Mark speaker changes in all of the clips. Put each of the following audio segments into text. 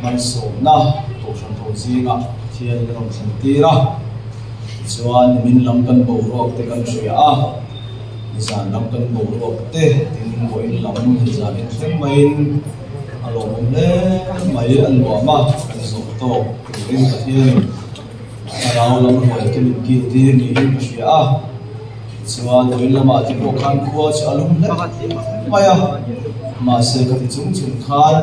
Speaker 1: Malsawmna Kohhran ho zingah Pathian in a rawn thlen tir a, tichuan nimin lam kan boruak te kan hria a, nizan lam kan boruak te tin vawiin lam nizan in thleng maiin a lawmawm hle mai a nuam a, kan zawh tawk turin Pathianin thlarau lam ruai te min kil tir niin ka hria a, tichuan vawiin lamah te pawh khan khua chu a lum hle mai a, mahse ka ti chung chung khan.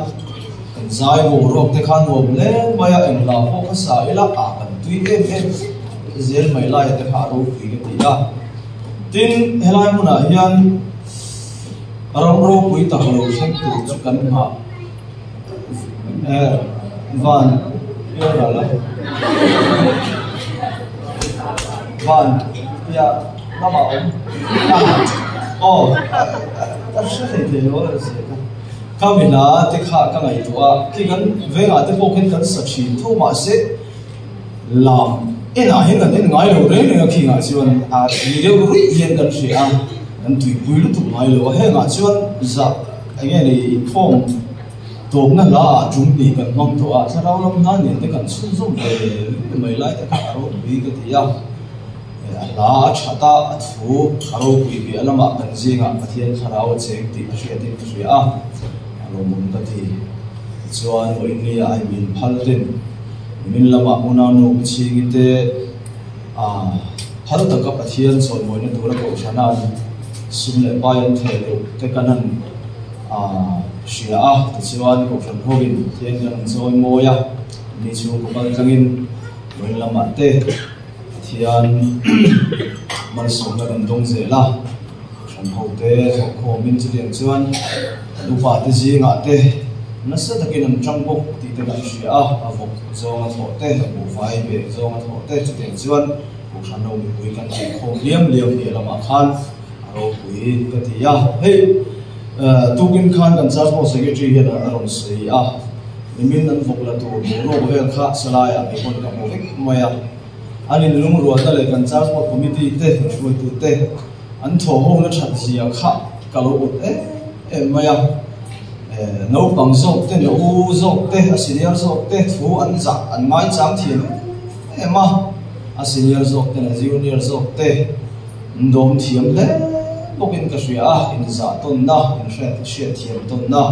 Speaker 1: Kan zai boruak te kha nuam hle mai a, engla pawh kha sa ila ah kan tui em em zel mai lai te kha a ropui ka ti a. Tin, helai hmunah hian ram ropui tak lo thleng tur chu kan nghah van pialral a, van piah lamah awm aw ka hre thei thei lo a zia ka. Ka mila te kha ka ngaihtuah a, khi kan vengah te pawh khian kan sa thin tho mahse lam enah hian kan en ngai lo reng reng a khingah chuan a tui deuh ruih hian kan hria a, kan tuipui lutuk ngai lo a, hengah chuan zah eng nge ni inkhawm tawpna hla ah tum hnih kan hmang tawh a, thlarau lam hna nen te kan chhunzawm ve reng mai lai te kha a ropui ka ti a. A hla a that a, a thu a ropui piah lamah kan zingah Pathian thlarau a cheng tih a hriatin ka hria a, a lawmawm ka ti. Tichuan, Vawiinnia a min phal ten nimin lamah unaunu Puchhingi te a phal taka Pathian chawimawina tura kohhrana'n sum leh pai an theh loh te kan han a hria a, tichuan kohhran hovin Pathian kan han chawimawi a, ni chhungkaw kal tlangin vawiin lamah te Pathian malsawmna kan dawng zel a, hran ho te thawhkhawmin chutiang chuan kan upa te zingah te nasa takin an tang bawk tih te kan hria a, a vawk zawnga thawh te, a buhfai beh zawnga thawh te chutiang chuan Kohhran ho mipui kan tihkhawm liam liam piah lamah khan a ropui ka ti a. Hei tukin khan kan Church Board Secretary hian a rawn sawi a, nimin an vawk la tur boruak vel kha salaiah kei pawn ka hmu vek mai a. An inlungrualna leh kan Church Board Committee te hruaitu te an thawhhawkna that zia kha ka lo awt em em mai a. Naupang zawk te, na u zawk te, a senior zawk te thu an zah an ngaichang thiam em em a. A senior zawk te leh junior zawk te an dawm thiam hle bawkin ka hria a, inzah tawnna, inhriat hriatthiam tawnna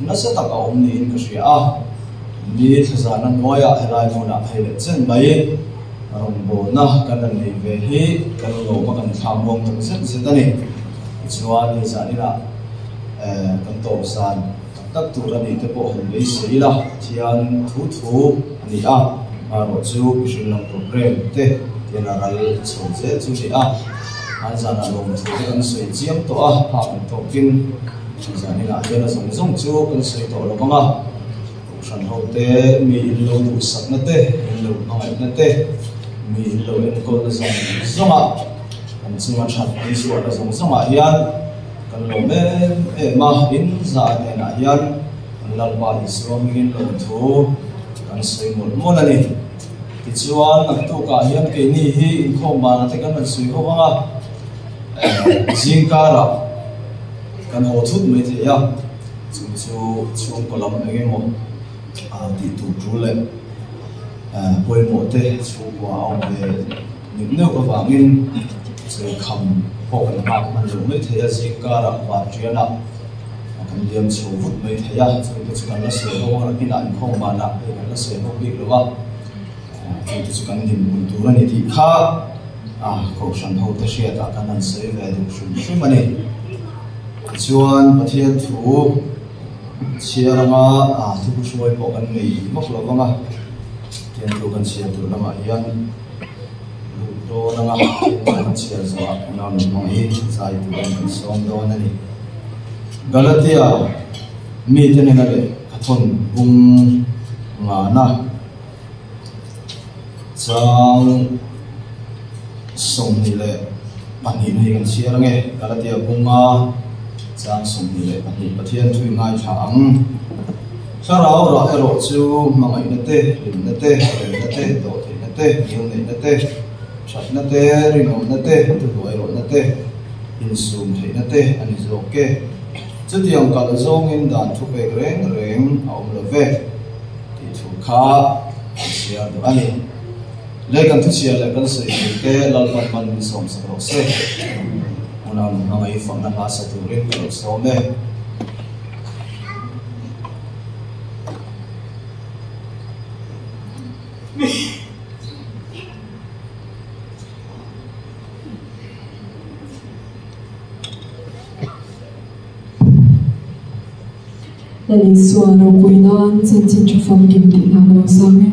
Speaker 1: nasa tak a awm niin ka hria a. Ni thlazahna hnuaiah helai hmunah phei leh chen mai rawngbawlna kan la nei ve hi kan lawm a kan thlam muang tak zet zet a ni. Tichuan hei zan inah kan tawp zan tak tak tur a nih te pawh han beisei ila Pathian thu thu a ni a, amaherawhchu mihring lam program te tian a ral chho zel chu a ni a, hmanzanah lawmthu te kan sawi chiam tawh a, phak ni tawkin zan inah hian a zawng zawng chu kan sawi tawh lo vang a. Kohhran ho te, mi in lo duhsakna te, in lo hmangaihna te, mi in lo enkawlna zawng zawngah, kan chunga that an chhuahna zawng zawngah hian kan lawm em em a, in zah hnenah hian kan Lalpa Isua hmingin lawmthu kan sawi mawlh mawlh a ni. Tichuan, naktukah hian keini hi inkhawm banah te kan rawn sawi ho vang a, zingkarah kan haw thut mai thei a. Chu chu chhungkaw lam eng emaw tih tur tul leh pawimawh te chhungkua a awm ve neuh neuh avangin chawlhkham pawh kan nghak hman loh mai thei a, zing karah vanrianah kan liam chho vut mai thei a, chu te chu kan la sawi ho ang a, kinah inkhawm banah hei kan la sawi ho bik lo a, chu te chu kan dinhmun tur a ni tih kha kohhran ho te hriatah kan han sawi ve duh hrim hrim a ni. Tichuan, Pathian thu chhiar anga thupu hruai pawh kan nei vak lo vang a, Pathian thu kan chhiar tur lamah hian luh dawn anga Pathian thu kan chhiar zawhah unau nun hmang hi zai turin kan sawm dawn a ni. Galatia mite nena lehkhathawn bung ngana Chang 22 na hi kan chhiar ange, Galatia bunga chang 22 Pathian thu i ngaithla ang. Thlarau rah erawh chu hmangaihna te, hlimna te, remna te, dawhtheihna te, ngilneihna te, thatna te, rinawmna te, thuhnuairawhna te, insum theihna te a ni zawk e. Chutiang kal zawngin dan thupek reng reng a awm lo ve. Tih kha kan chhiar duh a ni. Lei kan thuchhiar leh kan sawi tur te Lalpan man min sawm sak rawh se. Unau nun hmangaih fakna hla sa turin ka lo sawm e.
Speaker 2: Lal Isua ropui nan chanchin tha famkim tih hna ka lo sang e.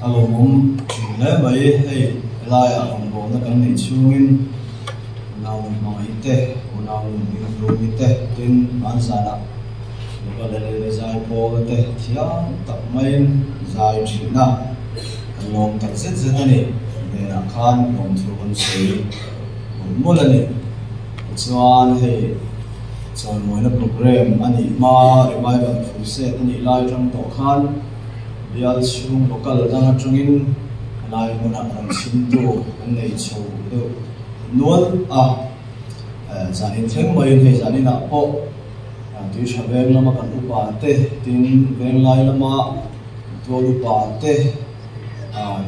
Speaker 1: A lawmawm thin hle mai. Hei helaiah rawngbawlna kan neih chhungin unau nun hmangaih te, unau nun inhlumi te tin hmanzanah Local LLA zai pawl te thiam tak maiin zai thin a, kan lawm tak zet zet a ni. Hnenah khan lawmthu kan sawi mawlh mawlh a ni. Tichuan hei chawimawina programme a nih hma revival crusade a nih lai atang tawh khan bial chhung local dang atangin helai hmunah rawn chhimtu an nei chho deuh nual a. Zanin thleng maiin hei zaninah pawh tui tha veng lama kan upa te tin venglai lama tual upa te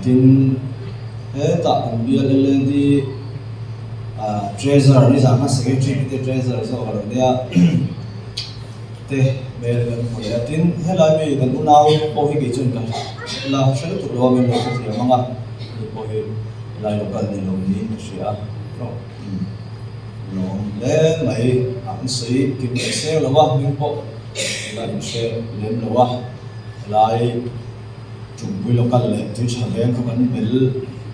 Speaker 1: tin hetah kan bial LAD Treasurer nizan khan Secretary te Treasurer zawk a lo nia te hmel kan hmu leh a tin helai mi kan unau pawh hi kei chuan kan la hre lutuk lo a min lo hrethiam ang a hei pawh hi helai local ni lo niin ka hria a lawm hle mai an sawi kim leh seng lo a hming pawh la inhre lem lo a helai Ṭumpui local leh tui ṭha veng kha kan bel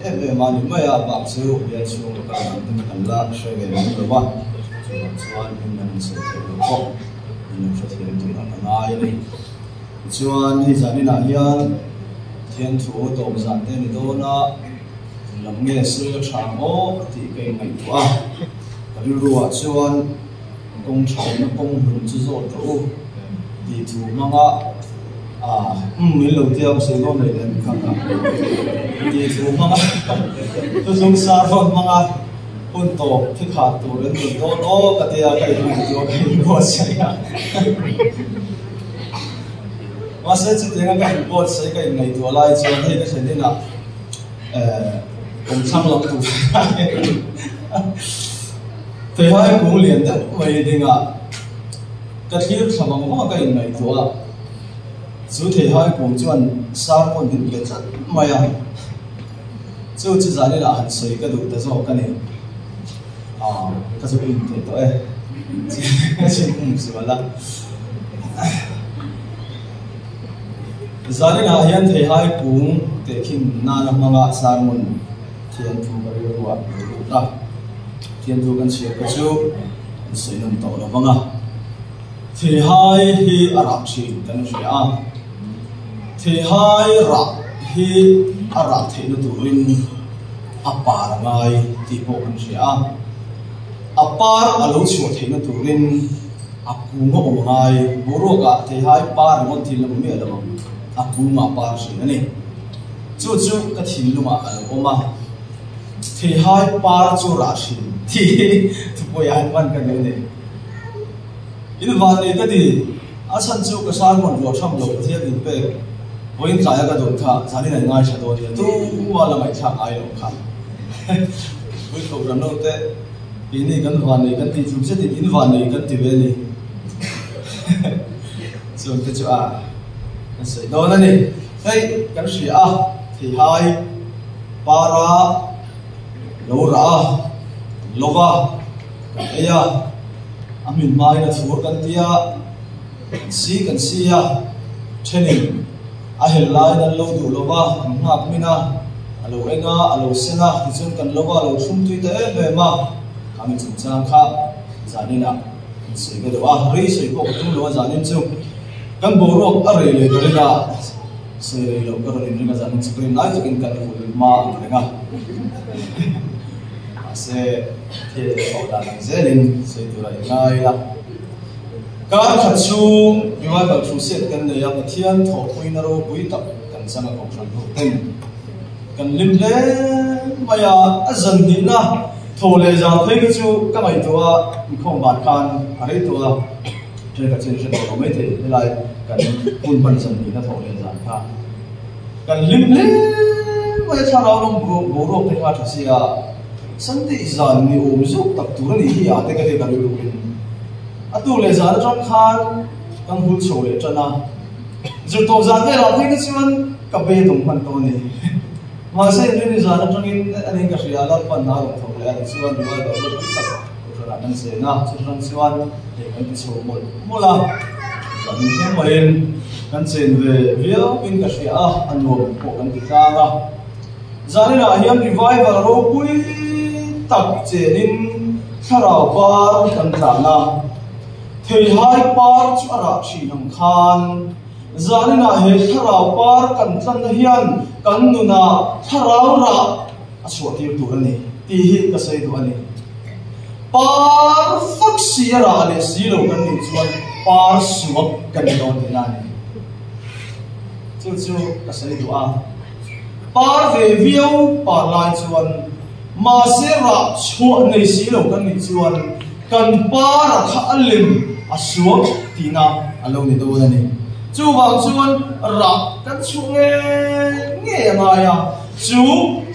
Speaker 1: em em a ni mai a, bak chu bial chhung local dang te kan la hre ve lem lo va, chuvang chuan hmun an insawi theih loh pawh min lo hrethiam tur a ka ngai a ni. Tichuan hei zaninah hian thianthu tawp zan te a ni dawn a, lam nge sawi a ṭha ang aw tih ka inngaihtuah a, ka rilruah chuan Kawng thaina kawng hlun chu zawt rawh u tih thu hmanga ah umm min lo tia sawi dawn leh lem kha ka tih thu hmanga thuthlung sar rawn hmanga hun tawp thi khat tur an rawn dawn aw ka tia ka inhmuh chu ka inbuatsaih a mahse chutianga ka inbuatsaih ka inngaihtuah lai chuan hei ka thlen inah eh kawmthlang lam tur Theihai kung lian deuh mai dingah ka thlir thla vang vang a ka inngaihtuah a, chu theihai kung chuan sermon min pe tlat mai a, chu chu zaninah han sawi ka duh ta zawk a ni. Aaa ka chu um thei tawh e, ka chu um zual a. Zaninah hian theihai kung tehkhin nana hmanga sermon Thian thu ka rilru ah lo lut a, thian thu kan chhiar te chu an sawi nawn tawh lo vang a, Theihai hi a rah thin kan hria a, Theihai rah hi a rah theihna turin a par a ngai tih pawh kan hria a, a par a lo chhuah theihna turin a kung a awm a ngai, boruakah Theihai par ringawt thil a hmu miah lo ang, a kungah par thin a ni. Chu chu ka thinlungah a lo awm a, Theihai par chu rah hrin tih hi thupuiah han hman ka duh a ni. In van nei ka ti, a chhan chu ka sermon ruah tham lo Pathian in pek vawiin tlaia ka dawn kha zanin an ngaithla dawn nia tuma la ngaihthlak ai lo kha. Pui kohhran ho te keini kan van nei kan tih tluk zetin in van nei kan ti ve a ni. Chuan te chu a kan sawi dawn a ni. Hei kan hria a, theihai para lo rah a, kan lo va, kan ei a, a hmin hmain a chhur kan tia, kan si kan si a, thenin a hel laiin an lo duh lo va, an nghak min a, a lo eng a, a lo sen a, tichuan kan lo va, a lo thlum tui ta em em a, khami chungchang kha zaninah kan sawi ve deuh a, rei sawi pawh ka tum lo a zanin chu. Kan boruak a rei leh ka ring a, sawi rei loh ka rawn inring a, zanin chu ka rin lai takin kan hul hma ang reng a. Mahse, thil leh thlawh dan ang zelin sawi tur a inngai a. Kar khat chhung revival crusade kan nei a, Pathian thawhpuina ropui tak kan chang a kohhran ho ten kan hlim hle mai a, a zan hnihna thaw leh zan phei kha chu ka ngaihtuah a, inkhawm ban khan a rei tawh a. Ṭhen ka chin hre tawh lo maithei helai kan hun hman zan nih na thawh leh zan kha kan hlim hle mai a thlarau rawng boruak te kha a ṭha sia Sunday zan ni awm zawk tak tur a nih hi a te ka ti ka rilru in a tu leh zan aṭang khan kan hul chho leh ṭan a zirtawp zan velah phei kha chuan ka bei a dawng hman tawh a ni mahse inrini zan aṭangin a niin ka hria Lalpan a rawn thawk leh a tichuan revival ropui tak Kohhranah kan chen a, chutah chuan hei kan ti chho mawlh mawlh a. Kan hle maiin kan chen ve viau in ka hria a, a nuam pawh kan ti tlang a. Zaninah hian revival ropui tak chenin thlarau par kan tlan a, theihai par chu a rah thin ang khan zaninah he thlarau par kan tlanna hian kan nunah thlarau rah a chhuah tir tur a ni tih hi ka sawi duh a ni. Par fak si a rah leh si lo kan nih chuan par suak kan ni dawn tihna a ni. Chu chu ka sawi duh a. Par ve viau par lai chuan mahse rah chhuah nei si lo kan nih chuan kan par a kha a lem a suak tihna a lo ni dawn a ni. Chuvang chuan rah kan chhuah ngei ngei a ngai a. Chu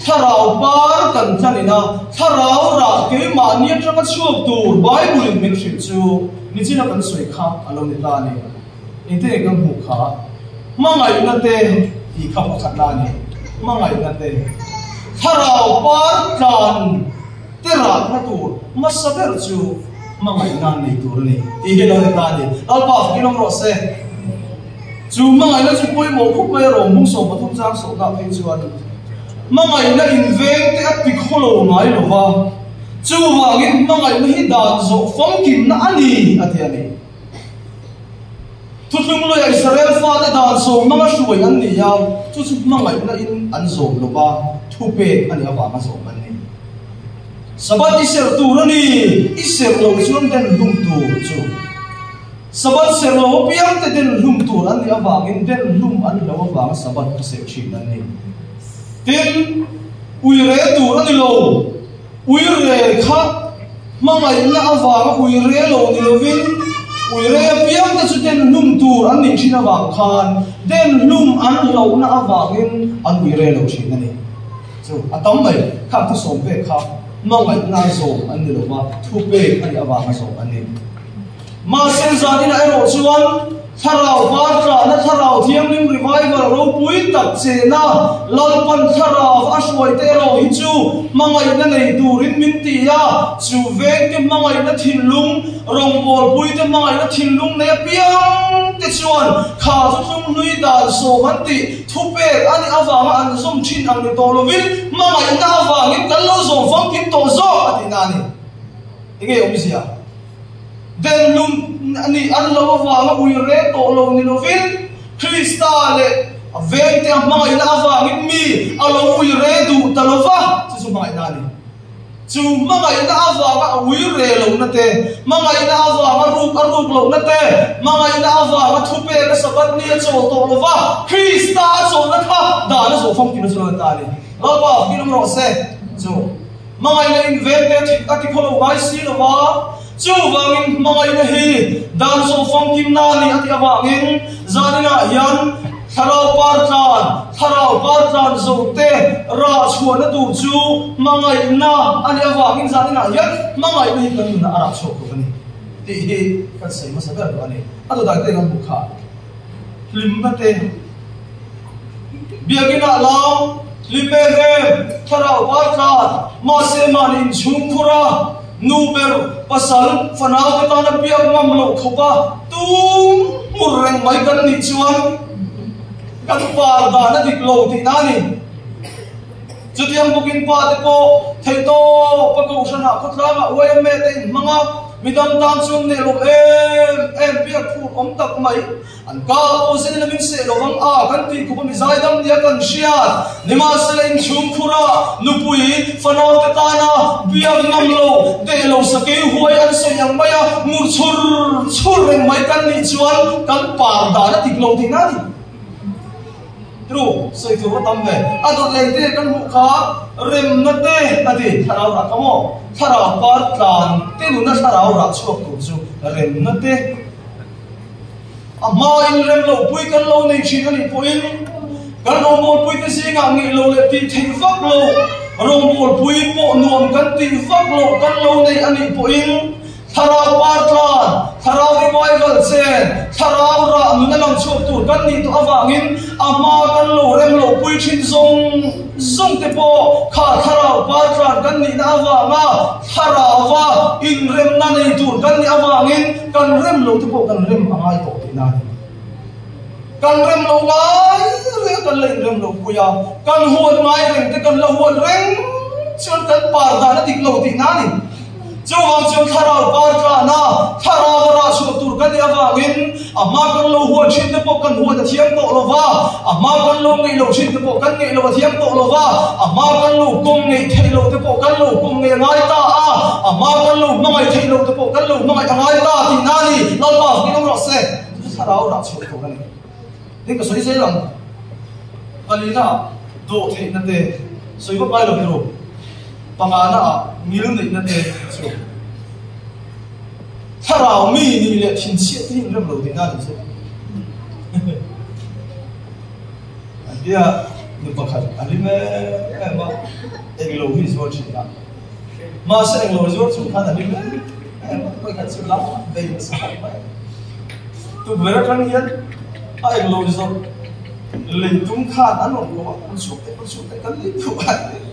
Speaker 1: thlarau par kan tlanin a, thlarau rah keimahni atanga chhuak tur Bible-in min hrilh chu nichina kan sawi kha a lo ni ta a ni. Engtin nge kan hmuh kha? Hmangaihna te tih kha pakhatna a ni. Hmangaihna te. Thlarau par tlan te rahna tur hmasa ber chu hmangaihna nei tur a ni tih hi a lo ni ta a ni. Lalpa fakin awm rawh se. Chu hmangaihna chu pawimawh khawp mai a rawng hmung 13 chang sawhna phei chuan hmangaihna inveng te a ti khaw lo ngai lo va, chuvangin hmangaihna hi dan zawh famkimna a ni a ti a ni. Thuthlung luia Israel fate dan sawm hmanga hruai an ni a, chu chu hmangaihna in an zawm lo va, thupek a nih avanga zawm an ni. Sabbath i serh tur a ni, i serh loh chuan den hlum tur chu. Sabbath serh lo apiang te den hlum tur an nih avangin den hlum an hlo avanga Sabbath kha serh thin an ni. Tin, ui re tur a ni lo. Ui re kha hmangaihna avanga ui re lo ni lovin ui re apiang te chu den hlum tur an nih thin avang khan den hlum an hlohna avangin an ui re lo thin a ni. Chu a tam mai, khang thusawm pek kha hmangaihna zawm an ni lova, thupek a nih avanga zawm an ni. Mahse zaninah erawh chuan Thlarau Vartlahna Thlarau Thianghlim Revival ropui tak chena Lalpan Thlarau a hruaite erawh hi chu hmangaihna nei turin min ti a, chu vengte hmangaihna thinlung, rawngbawlpuite hmangaihna thinlung nei apiang te chuan kha chu tlunghlui dan sawm an tih thupek a nih avanga an zawm thin ang ni tawh lovin hmangaihna avangin kan lo zawm famkim tawh zawk a tihna a ni. Enge awmzia? Denlum nih an lo avanga ui reng tawh lo ni lovin, Krista leh a vengte a hmangaihna avangin mi a lo ui re duh ta lo va, chu chu hmangaihna a ni. Chu hmangaihna avanga a ui re lohna te, hmangaihna avanga ruk a ruk lohna te, hmangaihna avanga thupek a Sabbath ni a chawl tawh lo va, Krista a chawlhna kha dan a zawh famkim a chu lo ni ta a ni. Lalpa, hming rawh se. Chu. Hmangaihna in veng te thik a ti khaw lo ngai si lo va, chuvangin hmangaihna hi dan zawh famkimna a ni a tih avangin zaninah hian thlarau par tlan, thlarau par tlan zo te rah chhuahna tur chu hmangaihna a nih avangin zaninah hian hmangaihna hi kan nunah a rah chhuak tur a ni tih hi kan sawi hmasa ber duh a ni. A dawt te kan hmuh kha hlimna te. Biakinah lam, hlim em em, thlarau par tlan, mahse mahni inchhung khur a, nu ber, pasal, fanau te tana biak ngam loh khawp a tum hmur reng mai kan nih chuan kan par dan a dik lo tihna a ni. Chutiang bawkin pa te pawh theihtawp a kohhranah khawtlangah YMA te inhmang a, midang tan chuan neh loh em em biak phur awm tak mai. An ka pawh zin in min seh lo vang a, kan tih khawp a mi zaidam nia kan hriat. Nimahsela inchhung khur a, nupui, fanau te tana biak ngam lo, deh lo sakei huai an sawi ang mai a, ngur chhur chhur reng mai kan nih chuan kan par dan a dik lo tihna a ni. Tru, sawi tur va tam ve. A dawt leng te kan hmuh kha remna te a ti, thlarau rah kha maw? Thlarau par tlan te nuna thlarau rah chhuak tur chu remna te. A hmain rem loh pui kan lo nei thin a nih pawhin kan rawngbawlpuite zingah ngeih lo leh tih theih vak lo, rawngbawlpui pawh nuam kan tih vak loh kan lo nei a nih pawhin Thlarau par tlan, Thlarau revival chen, thlarau rah nuna lang chhuak tur kan nih tawh avangin a hma kan lo rem lo pui thin zawng zawng te pawh kha thlarau par tlan kan nihna avanga thlarauva inremna nei tur kan nih avangin kan rem lo te pawh kan rem a ngai tawh tihna a ni. Kan rem lo ngai reng a kan la inrem lo pui a, kan huat ngai reng te kan la huat reng chuan kan par dan a dik lo tihna a ni. Chuvang chuan thlarau par tlana thlarau a rah chhuah tur kan nih avangin a hma kan lo huat thin te pawh kan huat a thiam tawh lo va, a hma kan lo ngeih lo thin te pawh kan ngeih lo a thiam tawh lo va, a hma kan lo kawm ngeih theih loh te pawh kan lo kawm ngeih a ngai ta a, a hma kan lo hmangaih theih loh te pawh kan lo hmangaih a ngai ta tihna a ni. Lalpa fak in awm rawh se. Chu thlarau rah chhuah tur a ni. Tin ka sawi zel ang. Palina dawh theihna te sawi vak ngai lo erawh pangana ah ngil neihna te chu thlarau mi nih leh thinchhiat te hi in rem lo tihna a ni chu. An tia nu pakhat a hlim em em a, englo hi zuar thin a. Mahse englo zuar chung khan a hlim em em a, vawikhat chu lam bei nasa khawp mai. Tukverh atang hian a englo zawrh lei tum khan an rawn ko a, an chhuak teh an chhuak teh kan lei duh a ti.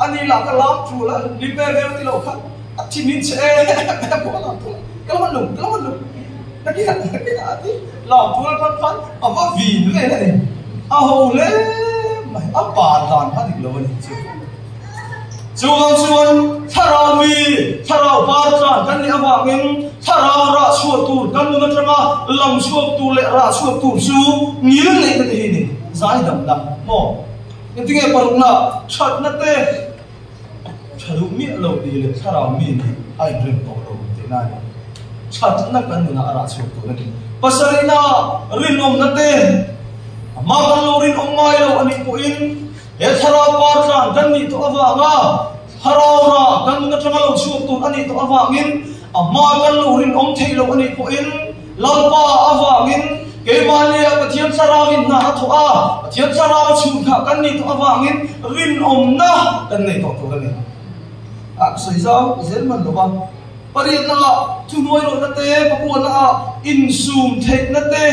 Speaker 1: Ani lah ka lam tul a, hlim em em ti lo khan a thin in che em em pawh a lam tul a, ka la man lo, ka la man lo, nakinah nakinah a ti. Lam tul atang khan a va vin vel a ni. A ho hle mai, a par dan kha dik lo a ni chu. Chuvang chuan thlarau mi, thlarau par tlan kan nih avangin thlarau rah chhuah tur kan nun atanga lam chhuak tur leh rah chhuak tur chu ngil neihna te hi ni, zaidamna maw? Engtinge parukna, thatna te tha duh miah lo tih leh thlarau mi nih a inrem tawh lo tihna a ni. Thatna kan nunah a rah chhuak tur a ni. Pasarihna, rinawmna te, amah kan lo rinawm ngai lo a nih pawhin, He thlarau par tlan kan nih tawh avanga thlarau rah kan nun atanga lo chhuak tur a nih tawh avangin a hma kan lo rinawm theih loh a nih pawhin Lalpa avangin keimahnia Pathian thlarauin hna a thawh a, Pathian thlarau a chhun kha kan nih tawh avangin rinawmna kan nei tawh tur a ni. A sawi zau zel hman lo va, pariatna ah thuhnuai rawhna te, pakuana ah insum theihna te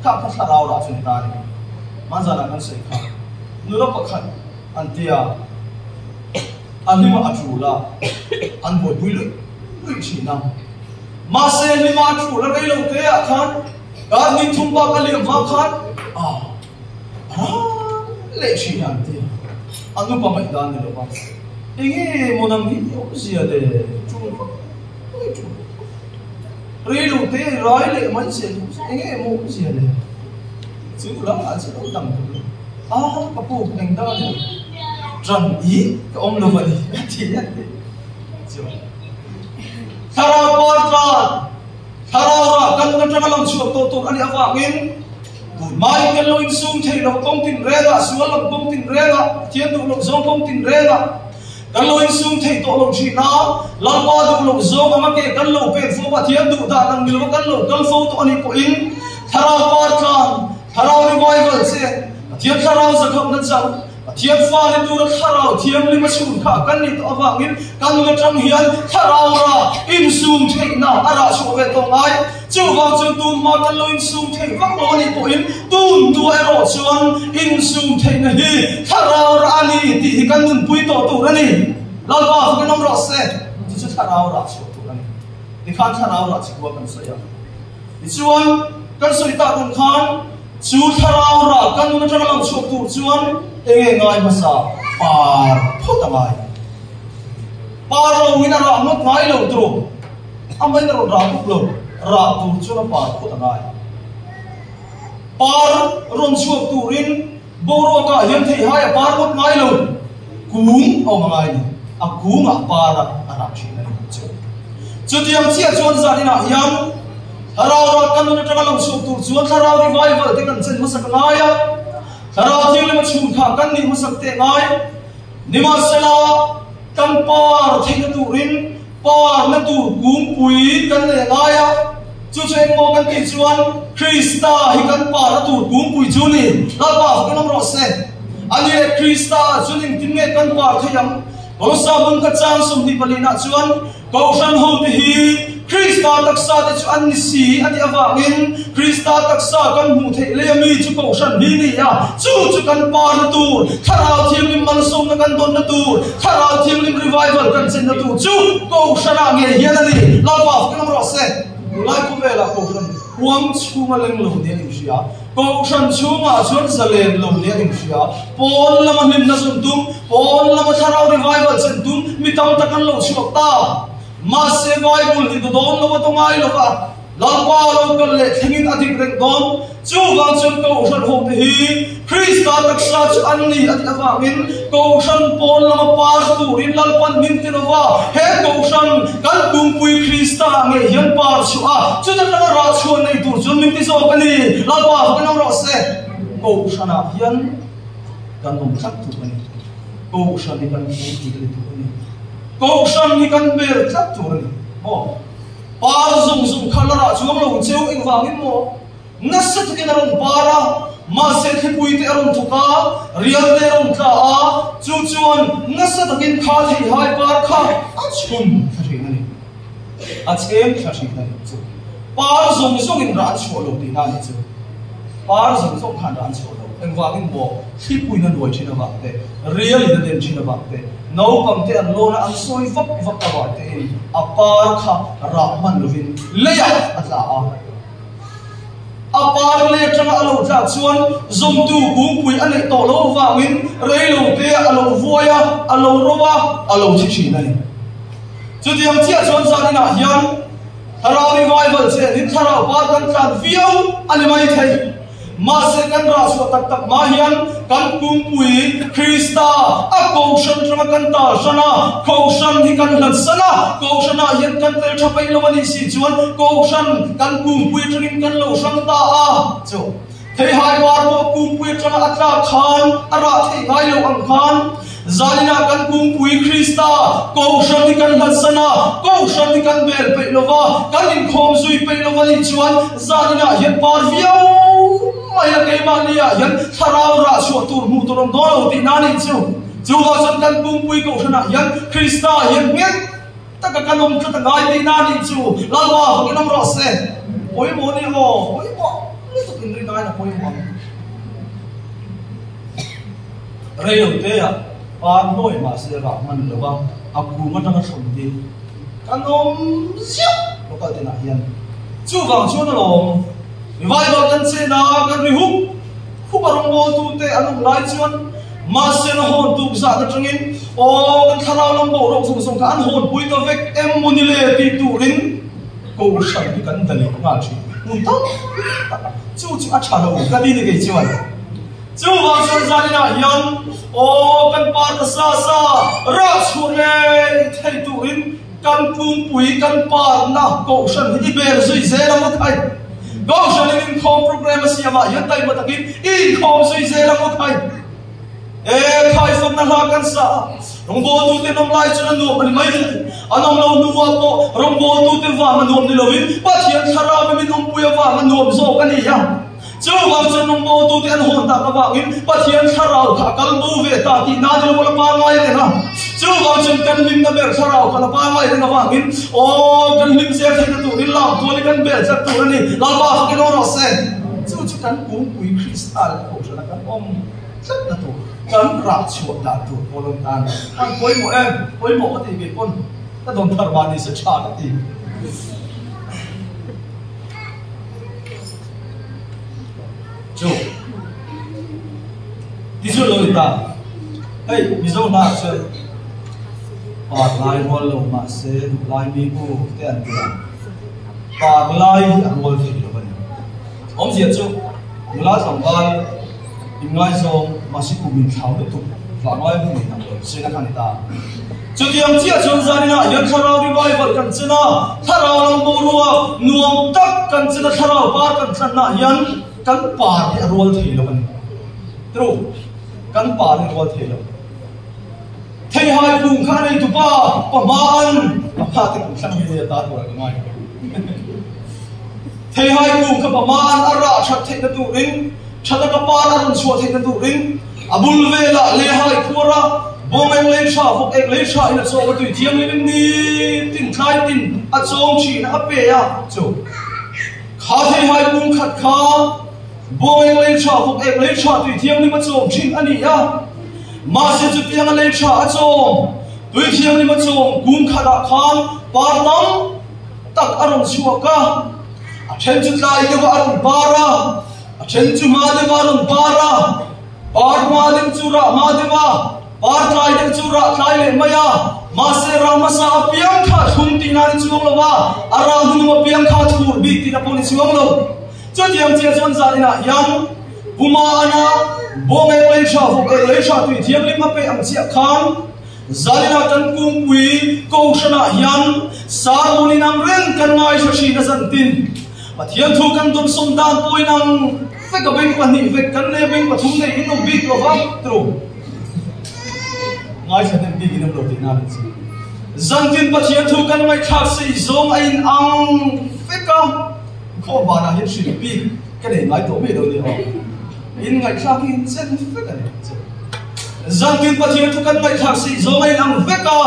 Speaker 1: kha kha thlarau rah chu ni ta a ni. Hmanzanah kan sawi kha. Nula pakhat an ti a, a hlima a tul a, an buaipui luih luih thin a. Mahse hlima a tul a rei lo te ah khan kar ni thum bak a liam vang khan a ram leh thin a an ti a. An upa ngaih dan ni lo va, enge maw nang hi i awmzia le tul vak mai tul rei lo te rai leh mai che enge maw awmzia le. Chu lamah chu lo dang duh lo. A, ka pu, eng dang a ni lo. Ran i ka awm lo a ni, a ti a ti. Chu thlarau par tlan, thlarau rah kan atanga lo chhuak tawh tur a nih avangin tun hmain kan lo insum thei lo kawng tin rengah, sual lam kawng tin rengah, Pathian duh loh zawng kawng tin rengah kan lo insum thei tawh lo thin a, Lalpa duh loh zawng anga ke kan lo pek fo, Pathian duh dan ang milo kan lo kal fo tawh a nih pawhin Thlarau par tlan, Thlarau revival che, Pathian thlarau zakhap na chang, Pathian fa ni tura thlarau thianghlim a chhun kha kan nih tawh avangin kan nun atang hian thlarau ra insum theihna a rah chhuah ve tawh ngai. Chuvang chuan tun hma kan lo insum theih vak lo a nih pawhin tun tua erawh chuan insum theihna hi thlarau rah a ni tih hi kan nunpui tawh tur a ni. Lalpa fakin awm rawh se. Chu chu thlarau rah chhuah tur a ni. Tikhan thlarau rah chikua kan sawi a. Tichuan, kan sawi tak ang khan, chu thlarau rah kan nun atanga lo chhuak tur chuan enge ngai hmasa? Par phawt a ngai. Par lo in a rah ngawt ngai lo tur. Amahin a rawn rah bawk lo. Rah tur chuan a par phawt a ngai. Par rawn chhuak turin boruakah hian theihai a par ngawt ngai lo. Kung a awm a ngai ni. A kungah par a a rah thin a ni chu. Chutiang chiah chuan zaninah hian thlarau ral kan nun atanga lo chhuak tur chuan thlarau revival te kan chen hmasak a ngai a, thlarau thianghlim a chhun kha kan nih hmasak teh ngai. Nimahsela, kan par theihna turin par na tur kungpui kan nei a ngai a, chu chu engmaw kan tih chuan Krista hi kan par na tur kungpui chu ni. Lalpa fak in awm rawh se. Ani leh Krista chuan engtin nge kan par theih ang? Kolosa bung ka chang 24 nah chuan. Kohhran hote hi Krista taksa te chu an ni si a tih avangin Krista taksa kan hmuh theih leh ami chu Kohhran hi ni a, chu chu kan parna tur, Thlarau Thianghlim malsawmna kan dawnna tur, Thlarau Thianghlim revival kan chenna tur chu Kohhranah ngei hian a ni. Lalpa fak lam rawh se. Tunlai khawvelah Kohhran huang chhunga leng lo nia inhria, Kohhran chhungah chuan zalen lo nia inhria, pawn lama hlimna zawn tum, pawn lama thlarau revival chen tum mi tam tak an lo chhuak ta. Mahse Bible hi du dawn lo a daw ngai lo va, Lalpa lo kal leh thlengin a dik reng dawn. Chuvang chuan Kohhran hote hi Krista taksa chu an ni a tih avangin Kohhran pawn lama par turin Lalpan min ti lo va, he Kohhran kan pumpui Krista ngei hian par chhuah a, chuta tanga rah chhuah nei tur chuan min ti zawk a ni. Lalpa fak in awm rawh se. Kohhranah hian kan awm tlat tur a ni. Kohhran hi kan pumpui a ni tur a ni. Kohhran hi kan bel tlat tur a ni. Maw? Par zung zung kha la rah chuang lo cheu engvangin maw? Nasa takin a rawn par a, mahse thlipui te a rawn thawk a, rial te a rawn tla a, chu chuan nasa takin kha theihai par kha a chhun thla thin a ni. A chhem thla thin a ni chu. Par zawng zawngin rah an chhuah lo tihna a ni chu. Par zawng zawng khan rah an chhuah lo. Engvangin maw? Thlipuiin a nuai thin avang te, rialin a den thin avang te, naupang te an lawn a, an sawi vak vak avang tein a par kha rah hman lovin leiah a tla a. A par leh atanga a lo tlak chuan zawmtu kungpui a neih tawh loh avangin reilo te a lo vuai a, a lo ro a, a lo thi thin a ni. Chutiang chiah chuan zaninah hian Thlarau revival chenin Thlarau par kan tlan viau a ni mai thei. Mahse kan rah chhuah tak tak hma hian kan pumpui Krista a Kohhran atanga kan tal hran a, Kohhran hi kan hlat san a, Kohhranah hian kan tel tha peih lo a nih si chuan Kohhran kan pumpui atangin kan lo hrang ta a chu. Theihai par pawh pumpui atanga a tlak khan a rah theih ngai lo ang khan Zaninah kan pumpui Krista Kohhran hi kan hlat san a, Kohhran hi kan bel peih lo va, kan inkhawm zui peih lo va nih chuan Zaninah hian par viau mai a keimahniah hian thlarau rah chhuah tur hmuh tur awm dawn lo tih na nih chu. Chuvang chuan kan pumpui Kohhranah hian Krista hian nghet taka kan awm tlat a ngai tih na nih chu. Lalpa fak in awm rawh se. Pawimawh ni aw, pawimawh lutuk in ringain a pawimawh ang. Rei lo te ah par nawi mahse rah hman lo a, a kung atanga thlawm hi kan awm ziah local tenah hian. Chuvang chuan alawm revival kan chen a, kan ri hup hup a rawngbawltute an awm lai chuan mahse na hawn tuk zat atangin aw kan thlarau lam boruak zawng zawng kha an hawnpui ta vek em maw ni le tih turin Kohhran hi kan da leh nghal thin. Hmun tam tak a chu chu a tha lo ka ti ni kei chuan. Chuvang chuan zaninah hian aw kan pa ta sa sa rah chhuah ngei thei turin kan pumpui kan parna Kohhran hi i bel zui zel ang u thai. Kohhranin inkhawm program a siamah hian taima takin i inkhawm zui zel ang u thai. E thaifakna hla kan sa a, rawngbawltute nawm lai chuan a nuam a ni mai thei. An awm lo hnuah pawh rawngbawltute vang a nuam ni lovin Pathian thlarau min awmpui avang a nuam zawk a ni a. Chuvang chuan rawngbawltute an hawn tak avangin Pathian thlarau kha a kal bo ve ta tih na ni lo la pangngai reng a. Chuvang chuan kan hlimna ber thlarau kha la pangngai reng avangin aw kan hlim zel theihna turin lamtual hi kan bel tlat tur a ni. Lalpa fakin aw rawh se. Chu chu kan pumpui Krista leh Kohhrana kan awm tlatna tur kan rah chhuah dan tur pawh lo tan an pawimawh em? Pawimawh ka tih ve pawn ka dawn thar mah ni se tha ka ti. Chu ti chu lo ni ta. Hei Mizo hna ah chuan par lai rual lo mahse duh lai mi u te an ti a. Par lai hi a rual thei lo a ni. Awmzia chu nula tlangval inngaizawng mahse kum inthlau lutuk vanglai hun nei dang lo sena kha a ni ta. Chutiang chiah chuan zaninah hian thlarau revival kan chen a, thlarau lam boruak nuam tak kan chen a, thlarau par kan tlannaah hian kan par hi a rual thei lo a ni. True, kan par hi a rual thei lo. Theihai kung kha a nei tupa pahmaan a hma te kum thlang hi a ta tur ah ka ngai. Theihai kung kha pahmaan a rah that theihna turin, tha taka par a rawn chhuah theihna turin a bul velah lehai khuar a, Bawng eng lei tha, vawk ek lei tha in a chawm a tui thianghlim in ni tin tlai tin a chawm thin a pe a chu. Kha theihai kung khat kha bawng eng lei tha, vawk ek lei tha tui thianghlim a chawm thin a ni a. Mahse chutianga lei tha a chawm, tui thianghlim a chawm kung khatah khan par tam tak a rawn chhuak a. A then chu tlai deuh a rawn par a, a then chu hma deuh a rawn par a. Par hma deuh chu rah hma deuh a, par tlai deuh chu rah tlai leh mai a. Mahse rah hmasa apiang kha thlum tihna a ni chuang lo a, a rah hnung apiang kha thur bik tihna pawh a ni chuang lo. Chutiang chiah chuan zaninah hian Puma ana bawng ek lei tha, vawk ek lei tha tui thianghlim a pe ang chiah khan zaninah kan kungpui Kohhranah hian sermon inang reng kan ngaithla thin a zantin. Pathian thu kan dawnsawm dan pawhin ang vek a beng pahnih vek kan nei a beng pathum nei in awm bik lo va tru. Ngaithla hnem bik in awm lo tihna a ni chu. Zantin Pathian thu kan ngaihthlak sei zawng a in ang vek a, khawm banah hian hrilh bik ka nei ngai tawh mai lo ni aw. In ngaihthlak hi in chen vek a ni chu. Zantin Pathian thu kan ngaihthlak sei zawng a in ang vek a,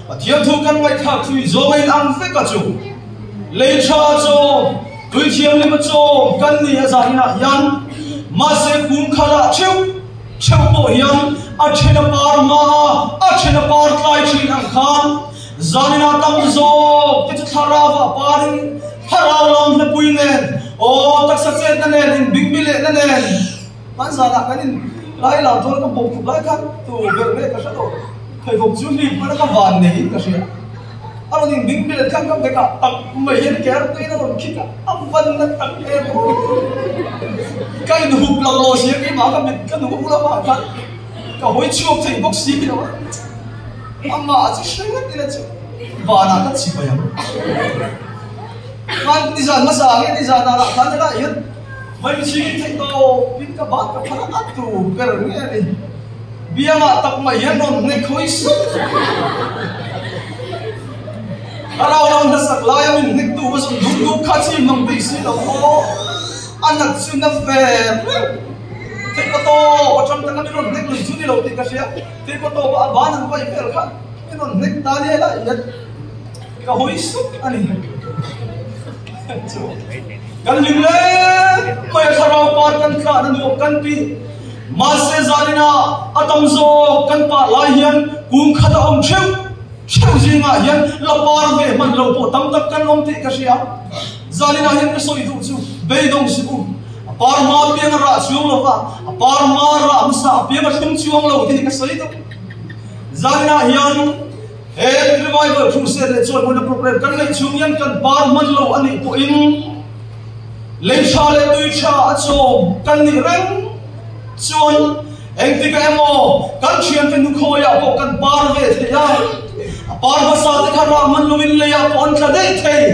Speaker 1: Pathian thu kan ngaihthlak thui zawng a in ang vek a chu. Lei tha chawm, tui thianghlim a chawm kan ni a zaninah hian mahse kum khatah theuh theuh pawh hian a then a par hma a, a then a par tlai thin ang khan zaninah tam zawk te chu thlarau ah parin thlarau lam hlapui nen aw taksa chetna nen inbingbi lehna nen hman zanah kan in lai lam chuan ka bawk tluk lai khan tu ber nge ka hre lo pheikhawk chu hlip hman a ka van neiin ka hria. A rawn inbing hmel kha ka bekah tak mai hian ker tuiin a rawn khik a, a van na tak em aw. Ka inhup lang lo sia keimah ka mit ka nu lamah khan ka hawi chhuak thei bawk si lo a, amah chu hre ngat ila chu vanah ka chhi mai ang. Khan nizan hmasa nge nizan ah lah khan helaiah hian vaimchhingin theih tawp in ka bat ka phar a, a tu ber nge a ni. Biangah tak mai hian rawn hnek hawi sup. A rau lo hnasak laia min hnek tu va zawn duh duh kha chi hmang bik si lo aw. A nat chu na ve reng. Theihpa tawp atang taka min rawn hnek lui chu ni lo tih ka hria. Theihpa tawp a ban han vaih vel kha min rawn hnek ta nia lai hian ka hawi sup a ni. Kan hlim hle mai a thlarau par kan tlahna nuam kan ti. Mahse zaninah a tam zawk kan pah lai hian kum khat a awm theuh theuh zingah hian la par ve hman lo pawh tam tak kan awm tih ka hria. Zaninah hian ka sawi duh chu beidawng si u. A par hma piang a rah chuang lo va, a par hma rah hmasa a piang a thlum chuang lo tih hi ka sawi duh. Zaninah hian he revival crusade leh chawimawina program kan neih chhung hian kan par hman lo a nih pawhin, Lei tha leh tui tha a chawm kan nih reng chuan engtikah emaw kan thiante nukhawiah pawh kan par ve thei a, a par hmasa te kha rah hman lovin leiah pawh an tla daih thei,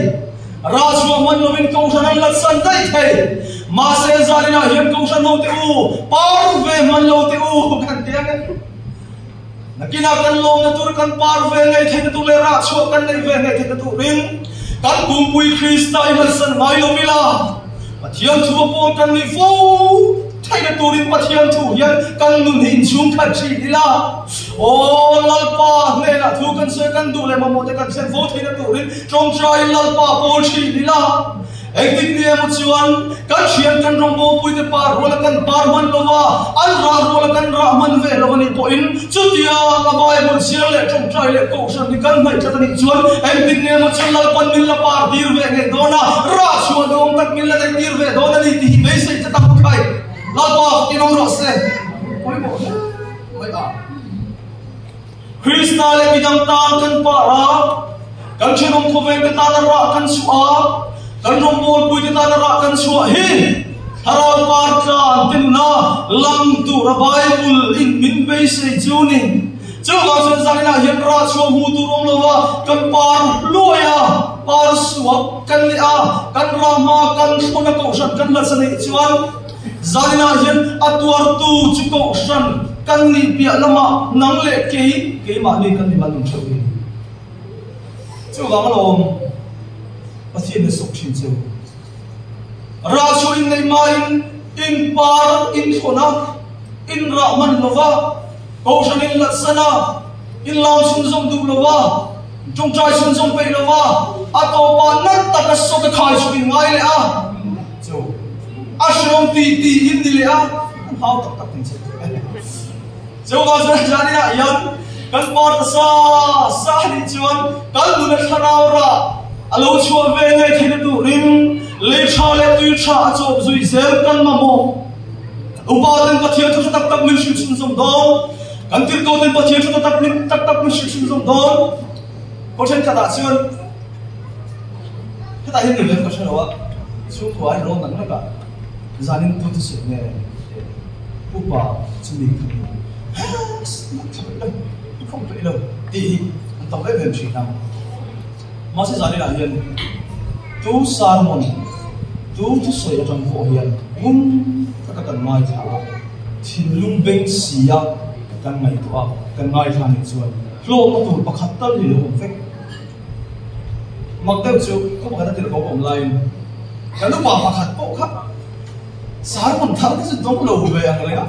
Speaker 1: rah chhuah hman lovin kohhran an latsan daih thei. Mahse zaninah hian kohhran ho te u, par ve hman lo te u kan ti ang e. Nakinah kan lawmna tur, kan par ve ngei theihna tur leh rah chhuah kan neih ve ngei theihna turin kan pumpui Krista i hmansan ngai lo ila, Pathian thu a pawn kan nih fo theihna turin Pathian thu hian kan nun hi inchhung khat thin ila, Aw Lalpa hnenah thu kan sawi kan duh leh mamawh te kan thlen fo theihna turin tawngtai Lalpa pawl thin ila. Engtik ni emaw chuan kan thian kan rawngbawlpui te par ruala kan par hman lo va, an rah ruala kan rah hman ve lo a nih pawhin chutia ka Bible chhiar leh tawngtai leh kohhran hi kan hnaih tlat a nih chuan engtik ni emaw chuan Lalpan min la par tir ve ngei dawn a, rah chhuah duhawm tak min la neih tir ve dawn a ni tih hi beisei ta tak khai. Lalpa fakin awm rawh se. Pawimawh hle mai a. Krista leh midang tan kan par a, kan thenawm khawvengte tana rah kan chhuah a, kan rawngbawlpuite tana rah kan chhuah hi Thlarau par tlan te nuna lang tura Bible in min beisei chu ni. Chuvang chuan zaninah hian rah chhuah hmu tur awm lo va, kan par hluai a, par suak kan ni a, kan rah hma kan thlawna kohhran kan hlatsa neih chuan, Zaninah hian a tuartu chu kohhran kan nih piah lamah nang leh kei, keimahni kan ni man awm theuh hi. Chuvang alawm Pathian hi sawk thin cheu. Rah chhuah in neih hmain in par in thlawn a, in rah hman lo va. Kohhran in latsan a, in lam chhunzawm duh lo a, tawngtai chhunzawm peih lo a, a tawpah nat taka sawt a khai chhuk in ngai leh a, chu a hreawm ti ti in ni leh a, an hau tak tak thei che. Chuvang chuan Zaniah hian kan par ta sa sa a nih chuan kan nuna thlarau rah a lo chhuah ve ngei theihna turin lei tha leh tui tha a chawp zui zel kan mamawh. Upa ten Pathian thu tha tak tak min hrilh chhunzawm dawn. Kan tirhkoh ten Pathian thu tha tak min tak tak min hrilh chhunzawm dawn. Khaw thenkhatah chuan hetah hian ni lem ka hre lo a, chhungkua a inrawn nak nak a, zanin tu thusawi nge upa chumi kha ni i khawm peih lo tih hi an tam em em thin a. Mahse zaninah hian tu sermon, tu thusawi atang pawh hian ngun taka kan ngaithla a, thinlung beng sia kan ngaihtuah a, kan ngaithla nih chuan hlawkna tur pakhat tal hi lo awm vek. Mak deuh chu khaw pakhat a tirh ko awm laiin kan upa pakhat pawh kha sermon thar te chu dawng lo ve ang reng a,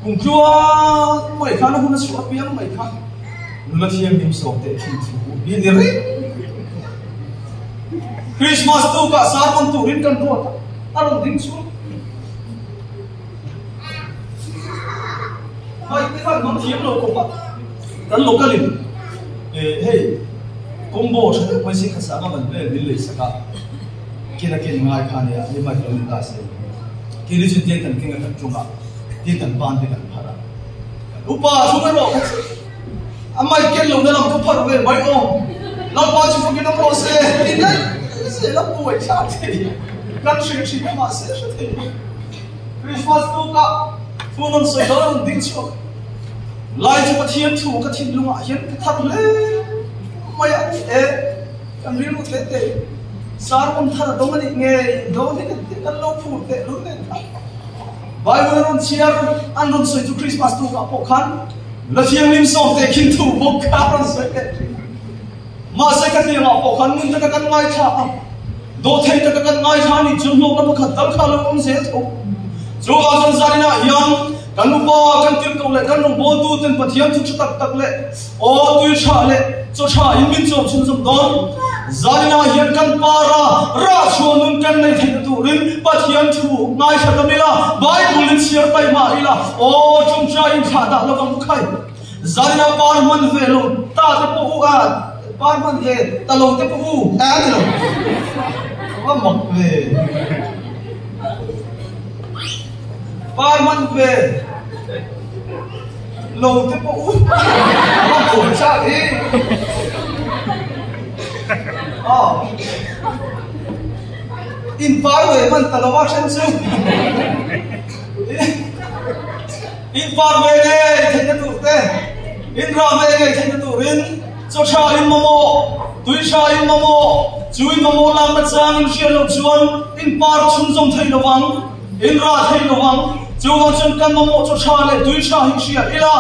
Speaker 1: kum tluan mai khan a hun a chhuah apiang mai kha. Nula thianghlim sawm teh thin thu hi ni reng. Christmas tukah sermon turin kan ruat a, a rawn ding chhuak. Hmai te khan hmang thiam lo khawp a, kan local in eh hei combo tha deuh mai si kha sanga man vel min lei sak a, ken a ken ngai kha nia, hei mic lo ni ta se. Kili chu tiang kan keng a kan tung a, tiang kan ban te kan phar a. Upa thung erawh kha chu a mai ken lohna lam chu pharh ve mai aw. Lalpa chu fakin awm rawh se ti daih zel a buai thlak thei. Kan hrilh thin a mahse a hre thei lo. Christmas tukah thu rawn sawi dawn a rawn ding chhuak. Lai chu Pathian thu ka thinlungah hian ka thar hle mai a ni e. Kan rilru teh teh sermon thar a dawng a nih ngei dawn hi kan lo phur teh lul nen kha. Bible a rawn chhiar, an rawn sawi chu Christmas tukah pawh khan la thianghlim sawm teh khin thu bawk kha a rawn sawi teh thin. Mahse ka hliamah pawh khan ngun taka kan ngaithla a, dawhthei taka kan ngaithla a nih chu hlawkna pakhat tal kha a lo awm zel tho. Chuvang chuan zaninah hian kan upa, kan tirhkoh leh kan rawngbawltu ten Pathian thu tha tak tak leh Aw tui tha leh chaw tha in min chawm chhunzawm dawn. Zaninah hian kan para rah chhuah nun kan nei theihna turin Pathian thu ngaithla tam ila, Bible in chhiar tai mah ila, aw tawngtai in thlah dah lovang u khai. Zaninah par hman ve lo ta te pawh u a, par hman ve ta lo te pawh u a ni lo. Va mak ve. Par hman ve. Lo te pawh u a buai chak hi. Aw. In par ve hman ta lo a then chu. In par ve ngei theihna tur te, in rah ve ngei theihna turin chaw tha in mamawh, tui tha in mamawh, chu in mamawh lakna chang in hriat loh chuan in par chhunzawm thei lo vang. In rah thei lo ang. Chuvang chuan kan mamawh chu tha leh tui tha hi hria ila,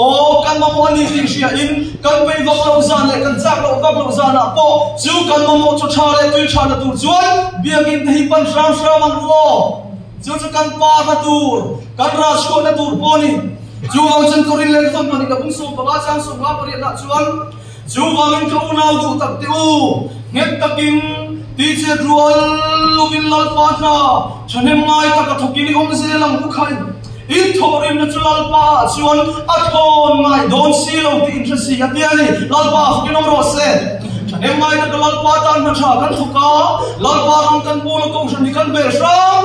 Speaker 1: aw kan mamawh a ni tih hria in kan peih vak loh zan leh kan chak loh vak loh zanah pawh chu kan mamawh chu tha leh tui tha na tur chuan biakinn te hi pan hram hram ang ru aw. Chu chu kan par na tur, kan rah chhuah na tur pawh a ni. Chuvang chuan Korin leh Thawm pahnih ka bung 15 chang 58 ah chuan, Chuvangin ka unau duh tak teh u, nghet takin ti chet rual lovin Lalpa hna thahnem ngai taka thawkin i awm zel ang u khain. In thawhrimna chu Lalpa ah chuan a thawn ngai dawn si lo tih in hre si a ti a ni. Lalpa fakin awm rawh se. Thahnem ngai taka Lalpa tan hna tha kan thawk a, Lalpa ram kan pawl a kohhran hi kan bel hram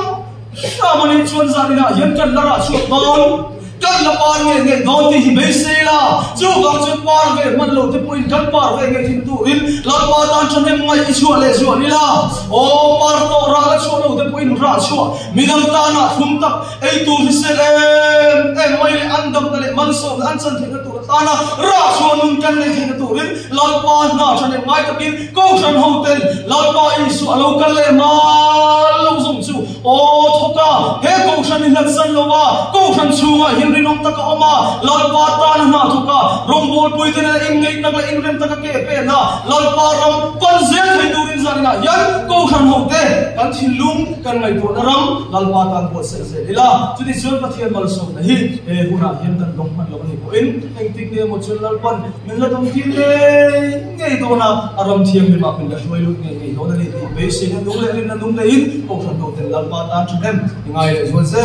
Speaker 1: hram a nih chuan zaninah hian kan la rah chhuak dawn. Kan la par ngei ngei dawn tih hi beisei la, chuvang chuan par ve hman lo te pawhin kan par ve ngei thin turin Lalpa tan thahnem ngaih i chhuah leh zual ila. Aw, par tawh rah la chhuah lo te pawhin rah chhuah midang tanah thlum tak ei tur hi sel em em mai leh an damna leh malsawmna an chan theihna tur atana rah chhuah nun kan nei theihna turin Lalpa hna thahnem ngai takin Kohhran hoten Lalpa Isua a lo kal leh mal lo zawng chu. Aw thawk a, he Kohhran hi hlatsan lo va, Kohhran chhungah hian rinawm tak a awm a, Lalpa tan a hna thawk a, rawngbawlpui te nena inngeih tak leh inrem taka ke pen a, Lalpa ram pan zel thei turin zaninah hian Kohhran hote kan thinlung kan ngaihtuahna ram Lalpa tan buatsaih zel ila, chutichuan Pathian malsawmna hi he hunah hian kan dawng hman lo a nih pawhin engtik nge maw chuan Lalpan min la dawng tir ngei ngei dawn a, a ram thianghlimah min la hruai lut ngei ngei dawn a ni tih beiseina nung leh rinna nung neiin Kohhran hoten Lalpa tan tha hnem i ngai leh zual se.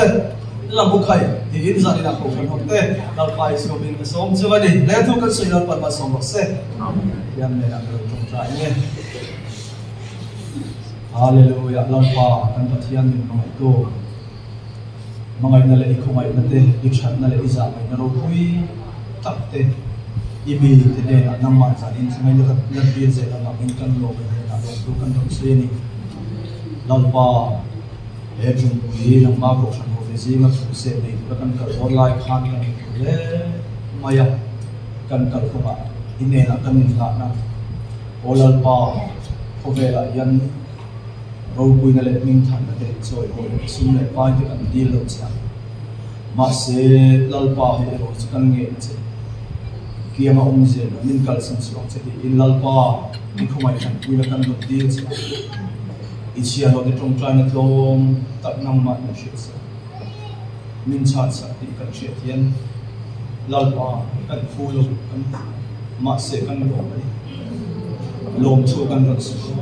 Speaker 1: Lam u khai tiin zaninah Kohhran hote Lalpa i sawmin ka sawm cheu a ni. Lehkhathu kan sawi Lalpan hma sawm rawh se. Pathian hnenah ka lo tawngtai nge. Hallelujah Lalpa kan Pathian min hmangaihtu hmangaihna leh i khawngaihna te i thatna leh i zahmehna ropui tak te i mi te hnenah nangmah zanin thleng a i la tir zel avangin kan lawm a hnenah lawmtu kan rawn sawi a ni. Lalpa he ṭumpui nangmah kohhran ho te zinga thupseh nei tura kan kal dawn lai khan kan inhmu hle mai a, kan kal kawngah i hnenah kan inhlahna Aw Lalpa, khawvelah hian ropuina leh hmingthanna te chawihawi leh sum leh pai te kan dil lo che a. Mahse, Lalpa hei erawh chu kan ngen che. Kianga awm zel lo min kalsan suh ang che tiin Lalpa i khawngaih hranpuina kan rawn dil che a. I chhiahhlawh te tawngtaina tlawm tak nangmah min hriat sak, min chhan sak tih kan hriat hian Lalpa kan phu lo kan mahse kan lawm a ni. Lawmthu kan rawn sawi.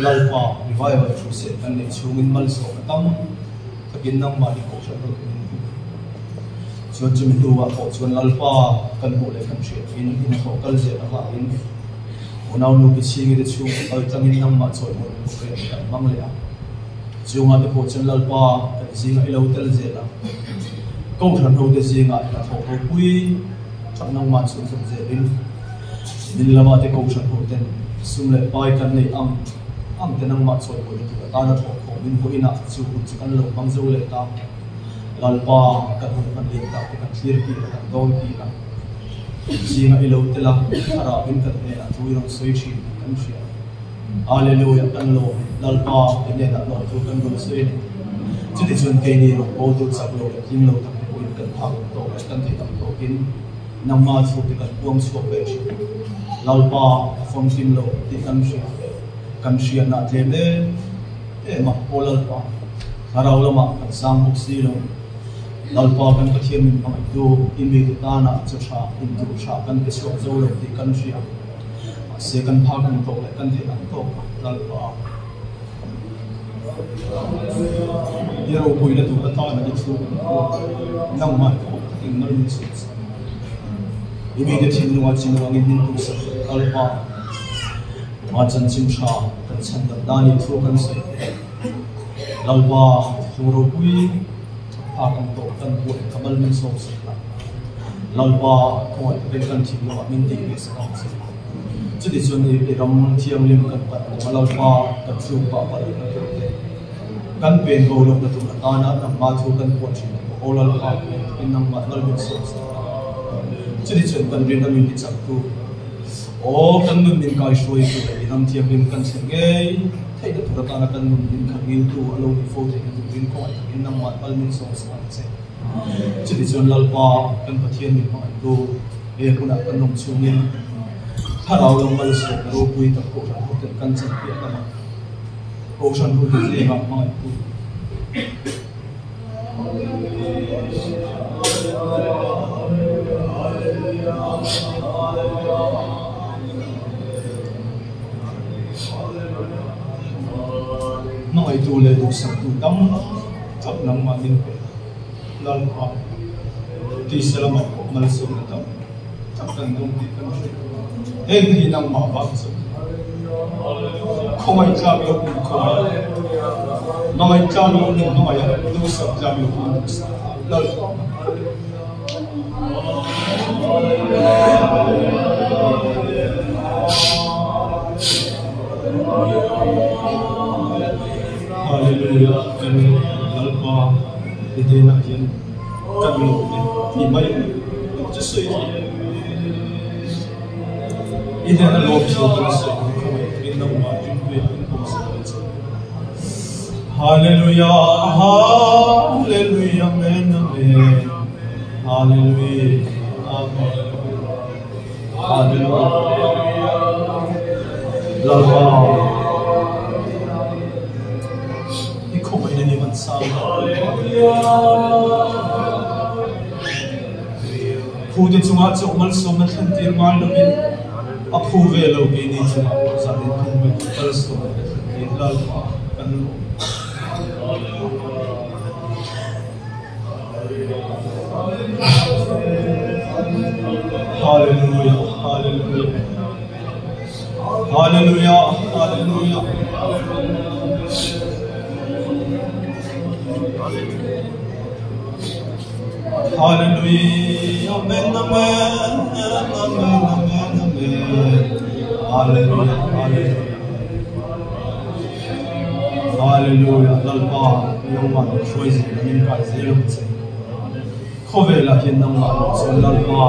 Speaker 1: Lalpa revival thu seh kan neih chhungin malsawm a tam takin nangmah i kohhran rawh min hmu. Chuan chumi hnuah pawh chuan Lalpa kan hmuh leh kan hriat in inthawh kal zel avangin unau nu ki chhingi te chhung kal tlangin nangmah chawimawi program kan hmang leh a. Chungah te pawh chuan Lalpa kan zingah i lo tel zel a. Kohhran ho te zingah hnathawh ropui tak nangmah chhunzawm zelin Min lama te kohhran ho ten sum leh pai kan neih ang ang te nangmah chawimawi lutuk atana thawh khawm min haw inah chu hun chu kan lo hmang zo leh ta. Lalpa kan hun hman lian tak te kan thlir kir a, kan dawn kir a. Zinga i lo tel a, thlarau in kan hnenah thu i rawn sawi thin kan hria. Hallelujah kan lawm Lalpa i hnenah lawmthu kan rawn sawi a ni. Chutichuan keini rawn pawl chak lo leh tling lo tak te pawhin kan phak ang tawk leh kan theih ang tawkin Nangma chu ti kan puang chhuak ve thin. Lalpa a famkim lo tih kan hria. Kan hriatna a tlem em em a, Aw Lalpa, thlarau lamah kan sang bawk si lo. Lalpa kan Pathian min hmangaihtu i mite tana chaw tha, intur tha kan pe chhuak zo lo tih kan hria. Mahse kan phak ang tawk leh kan theih ang tawk a, Lalpa. I ropuina tur atana i thu kan phuak nangmah pawh takin mal min chhuah sak. I mite thinlunga chinuangin min duhsak Lalpa, ma chanchin tha kan chhan dam dan i thu kan sawi thei. Lalpa thu ropui thawkphak ang tawh kan buai ka mal min sawm sak la. Lalpa khawngaih takin kan thinlungah min tih ve sak ang che. Chutichuan i ram thianghlim kan pan awm a, Lalpa kan thluk pah pah lohna tur te, kan pen bo lohna tur atana nangmah thu kan puan thin ang bawk. Aw Lalpa, in nangmah Lalmin sawm sak ta. Chutichuan kan rinna min ti chaktu, aw kan nun min kaihruaitu leh i ram thianghlim kan thlen ngei theihna tur atana kan nun min khat ngiltu a lo ni fo theihna turin khawngaih takin nangmah Lalmin sawm sak ang che. Chutichuan Lalpa kan Pathian min hmangaihtu he hunah kan awm chhungin thlarau lo malsawmna ropui tak Kohhran hoten kan chan piah lamah Kohhran hute zingah hmangaihtu Hmangaihtu leh duhsaktu tam Tak nangmah min pe Lalpa tisa lamah pawh malsawmna tam tak kan dawng tih kan hre. Heng hi nangmah vang chu khawngaih tlak loh min khawngaih a, hmangaih tlak loh min hmangaih a, duhsak tlak loh min duhsak a, Lalpa. Hallelujah kan Lalpa i hnenah hian kan lawm e tih mai chu sawi theih i hnena lawm thu kan sawi khawngaih takin nangmah rinpuia in awm sak ang che. Hallelujah Hallelujah Amen Amen Hallelujah Amen Hallelujah Lalpa I khawngaih na ni van sang Phu te chungah chawh malsawmna thlentir ngai loin a phu ve lo keini chungah pawh zan in thum ve malsawmna te thlentir Lalpa kan lawm. Hallelujah, Hallelujah, Hallelujah, Hallelujah. Hallelujah, Amen, Amen, Amen, Amen, Amen. Hallelujah, Hallelujah. Hallelujah, Lalpa, Nangmah min hruai zel a, min kai zel ang che. Khawvelah hian nangmah lo chuan Lalpa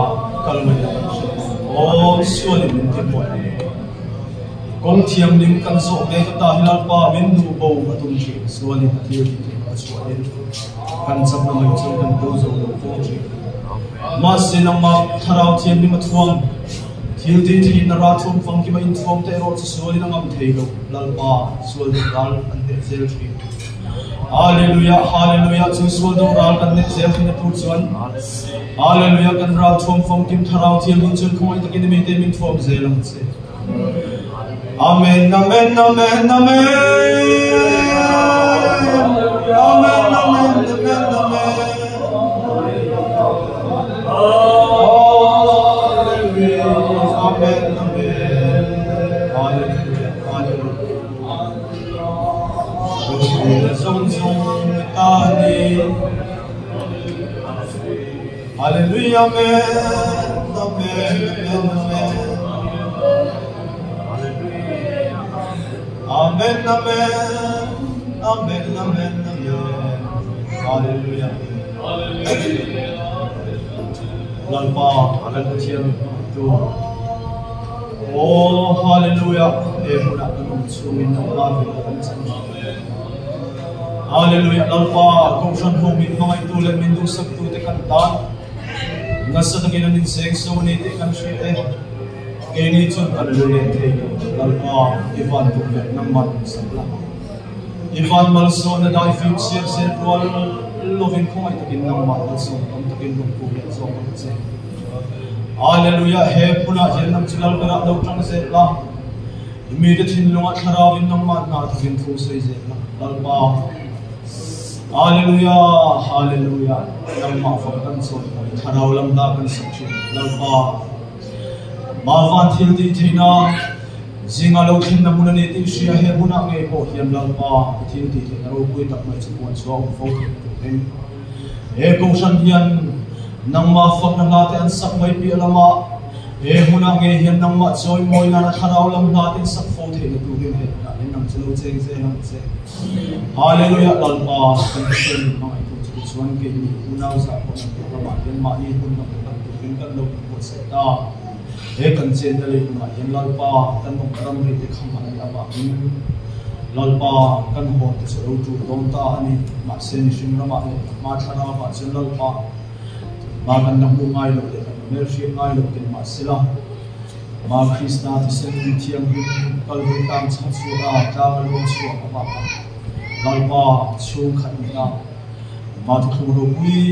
Speaker 1: kal mai la kan hre lo. Aw, sualin min ti buai ang. Kawng thianghlim kan zawh mek ata hi Lalpa min duh bo a tum thin. Sualin a thil tih tur a chhuahin kan chakna mai chuan kan do zo lo fo thin. Mahse nangmah Thlarau Thianghlim a thuam, thil tih theihna ra thuam famkim a inthuam te erawh chu sualin a ngam thei lo. Lalpa sual do ral an hneh zel thin. Hallelujah, Hallelujah, chu sual do ral kan hneh zel thin a tur chuan Hallelujah kan ral thuam famkim Thlarau Thianghlim chuan khawngaih takin i mite min thuam zel ang che. Amen, Amen, Amen, Amen. Amen, Amen, Amen, Amen. Hallelujah, Amen, Amen. Hallelujah, Hallelujah. Ropuina zawng zawng ta ni. Hallelujah, Amen, Amen, Amen, Amen. Amen, Amen, Amen, Amen, Amen. Hallelujah. Lalpa, kan Pathian tu. Oh, hallelujah. He hmunah kan awm chungin nangmah ve kan chan. Hallelujah Lalpa Kohhran ho min hmangaihtu leh min duhsaktu te kan tan nasa takin an inseng so a ni tih kan hria e. Keini chuan kan lu leh thei lo. Lalpa i van duh leh nangmah duhsak la. I van malsawmna dai fim siam sel rual lovin khawngaih takin nangmah malsawm tam takin rawn pu leh zawk ang che. Hallelujah He hmunah hian nang chu Lalberah lo tang zel la. I mite thinlungah Thlarauin nangmah hna thawkin thu sawi zel la, Lalpa. Hallelujah, Hallelujah, nangmah fak kan chawn hawi, Thlarau lam hla kan sak thin, Lalpa. Mavan thil tih theihna zinga lo thlenna hmun a ni tih hria he hmunah ngei pawh hian Lalpa i thil tih theihna ropui tak mai chu puan chhuah awm fo theihna turin he Kohhran hian nangmah fakna hla te an sak mai piah lamah He hmunah ngei hian nangmah chawimawi nana thlarau lam hna te sak fo theihna turin he hmunah hian nang chu lo cheng zel ang che. Hallelujah Lalpa kan Pathian min hmangaih tu chu tichuan keini unau zah pawh nan tur lamah hian mahni hun lam kan turin kan lo inbuatsaih ta. He kan chenna lei hmunah hian Lalpa kan awmna ramri te kham a nih avangin Lalpa kan hawn te chu lo tul dawn ta a ni. Mahse mihring ramah leh hma thlarau ah chuan Lalpa Mah kan la hmuh ngai loh leh kan la hmelhriat ngai loh teh mah sela, mah Krista thisen thianghlim Kalvari tlang chhan chhuah a tlang a luang chhuak avanga Lalpa chhungkhat nih a, mah thuthlung ropui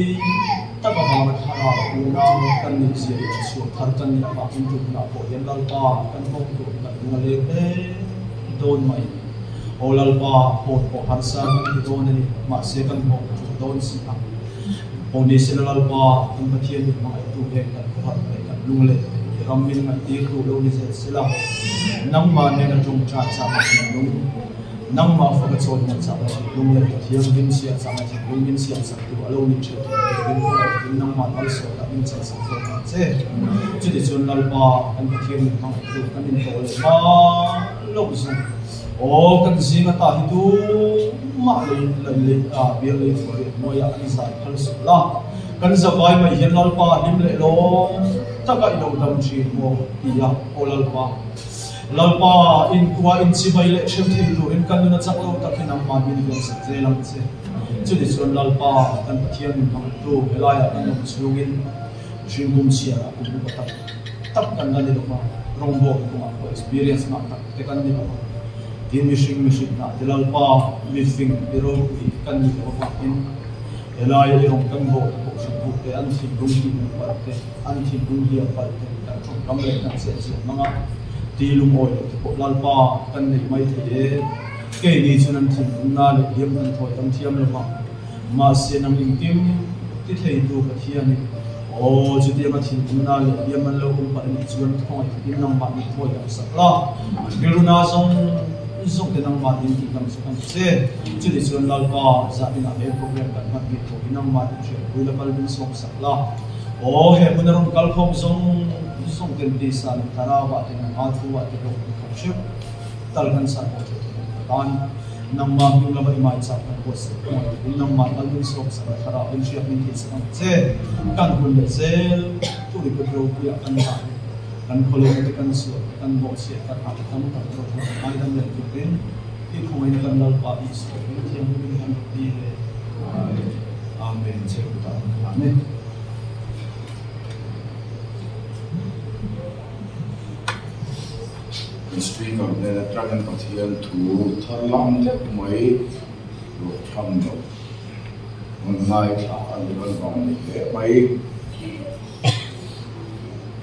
Speaker 1: tak avanga thlarau unau kan nih zia leh hre chhuak thar kan nih avangin tumna pawh hian Lalpa kan hawng tur kan lung a leng hle dawn mai. Aw Lalpa, hawn pawh harsa kan ti dawn a ni, mahse kan hawng tur dawn si a. Aw ni sela Lalpa, kan Pathian min hmangaihtu heng kan khawhar leh kan lung leh i ram min ngaihtir duh lo ni zel sela, nangmah nena tawngtai chakna thinlung, nangmah faka chawimawi chakna thinlung leh Pathianghlim siam chakna thinlung min siamsak tu a lo ni theuh thei turin khawngaih takin nangmah malsawmna min chelsak zawk ang che. Chutichuan Lalpa, kan Pathian min hmangaihtu kan intawh leh hma loh zawng. Aw, kan zing ata hi tumah lei lei lei a bial lei thuah riah hnuaiah an zai phal suh la. Kan zavai mai hian Lalpa hlim leh lawm taka i lo dam thin maw? ti a, Aw Lalpa. Lalpa in kua in chibai leh hrem thei turin kan nun a chak lo tak hi nangmah min ven sak zel ang che. Chutih chuan Lalpa kan Pathian min hmangtu helaiah kan awm chhungin mihring kum chhiarah kum upa tak tak kan la ni lo va, rawngbawlna kawngah pawh experience ngah tak te kan ni lo va. Tin mihring mihrinna te Lalpa mifing mi ropui kan nih loh avangin helaia i rawn kan bawl te pawh hrilhbuk te an thinlung tih hmuh palh te, an thinlung hliam palh te kan tawngkam leh kan chetziah hmang a, ti lungawi loh te pawh Lalpa kan nei mai thei e. Keini chuan an thinlung na leh hliam kan thawi tam thiam lo va, mahse nang engkim ti theitu Pathianin aw chutianga thinlung na leh hliam an lo awm palh anih chuan khawngaih takin nangmah min thawi dam sak la, an rilru na zawng zawng te nangmah min tih dam sak ang che. Chutih chuan Lalpa zaninah he program kan hman bik tur hi nangmah in hriatpui la kal min sawm sak la. Aw he hmun a rawn kal khawm zawng zawng ten tisa leh thlarau ah te nangmah thu ah te hlawk kan khawp hreuh tal kan san pawh theih theih kan tan nangmah hming lama i mai chak kan buatsaih pawh ang tiin nangmah kal min sawm sak la thlarau in hriat min theih sak ang che. Kan hun leh zel tur i kut ropuiah kan dah hi kan khawlawm te kan sual te kan bawhchhiat kan hah te tam tak erawh chuan ngaidam leh turin i khawngaihna kan Lalpa Isua hming thianghlimin kan rawn dil e. Amen. Che kutah kan hlan e.
Speaker 3: Kan speaker hnen atangin Pathian thu thar lam deuh mai ruah tham loh rawn ngaithla a ni rawn vang ni hle mai.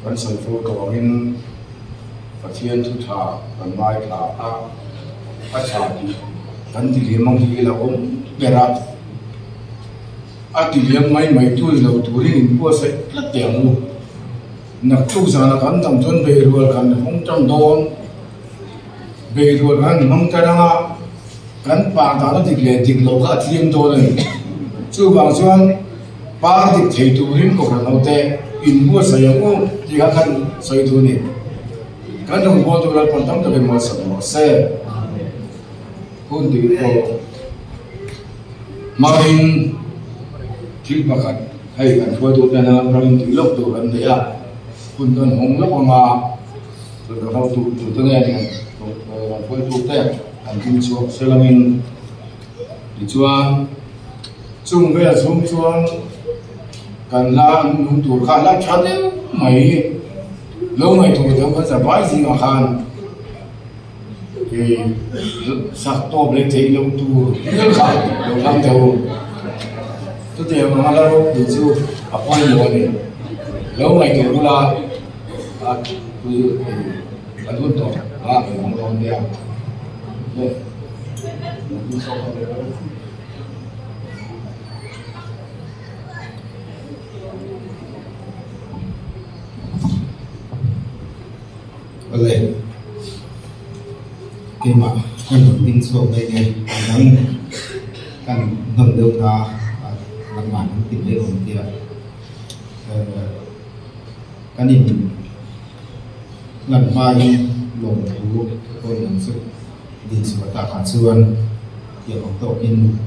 Speaker 3: Kan sawi fo tawh angin Pathian thu tha kan ngaithla a, a tha tih kan ti liam ang hi la awm ber a. A ti liam mai mai tu ni lo turin inbuatsaih tlat teh ang u. Naktuk zana kan dam chuan beirual kan hmang tan dawn. Beirual kan hmang tan anga kan pa dana dik leh dik loh kha a tliam dawn a ni. Chuvang chuan pa dik thei turin kohhran hote inbuatsaih ang u tih kha kan sawi duh a ni. Kan rawngbawltu Lalpan tam takin malsawm rawh se. Hun tih pawh hmangin thil pakhat hei kan hruaitu hnena ram tih lawk tur an nei a, hun kan hawng lawk anga kan hotu tute nge kan hruaitu te an ding chhuak fel angin tichuan chung vel chhung chuan kan la nung tur kha la tha deuh mai lo ngaihtuah deuh kan zavai zingah khan. Sak tawp leh theih loh tur hial kha lo hlang teh u. Chutiang anga la ropui chu a pawimawh a ni. Lo ngaihtuah bula a a lut tawh a ang dawn nia.
Speaker 4: Awle, keimah kan rawn ding chhuak mai nge a dang kan hnawn deuh ta a langmah an ti mai awm tia kan in hlan hmain lawmthu pawhin an chu din chhuah takah chuan tiang ang tawkin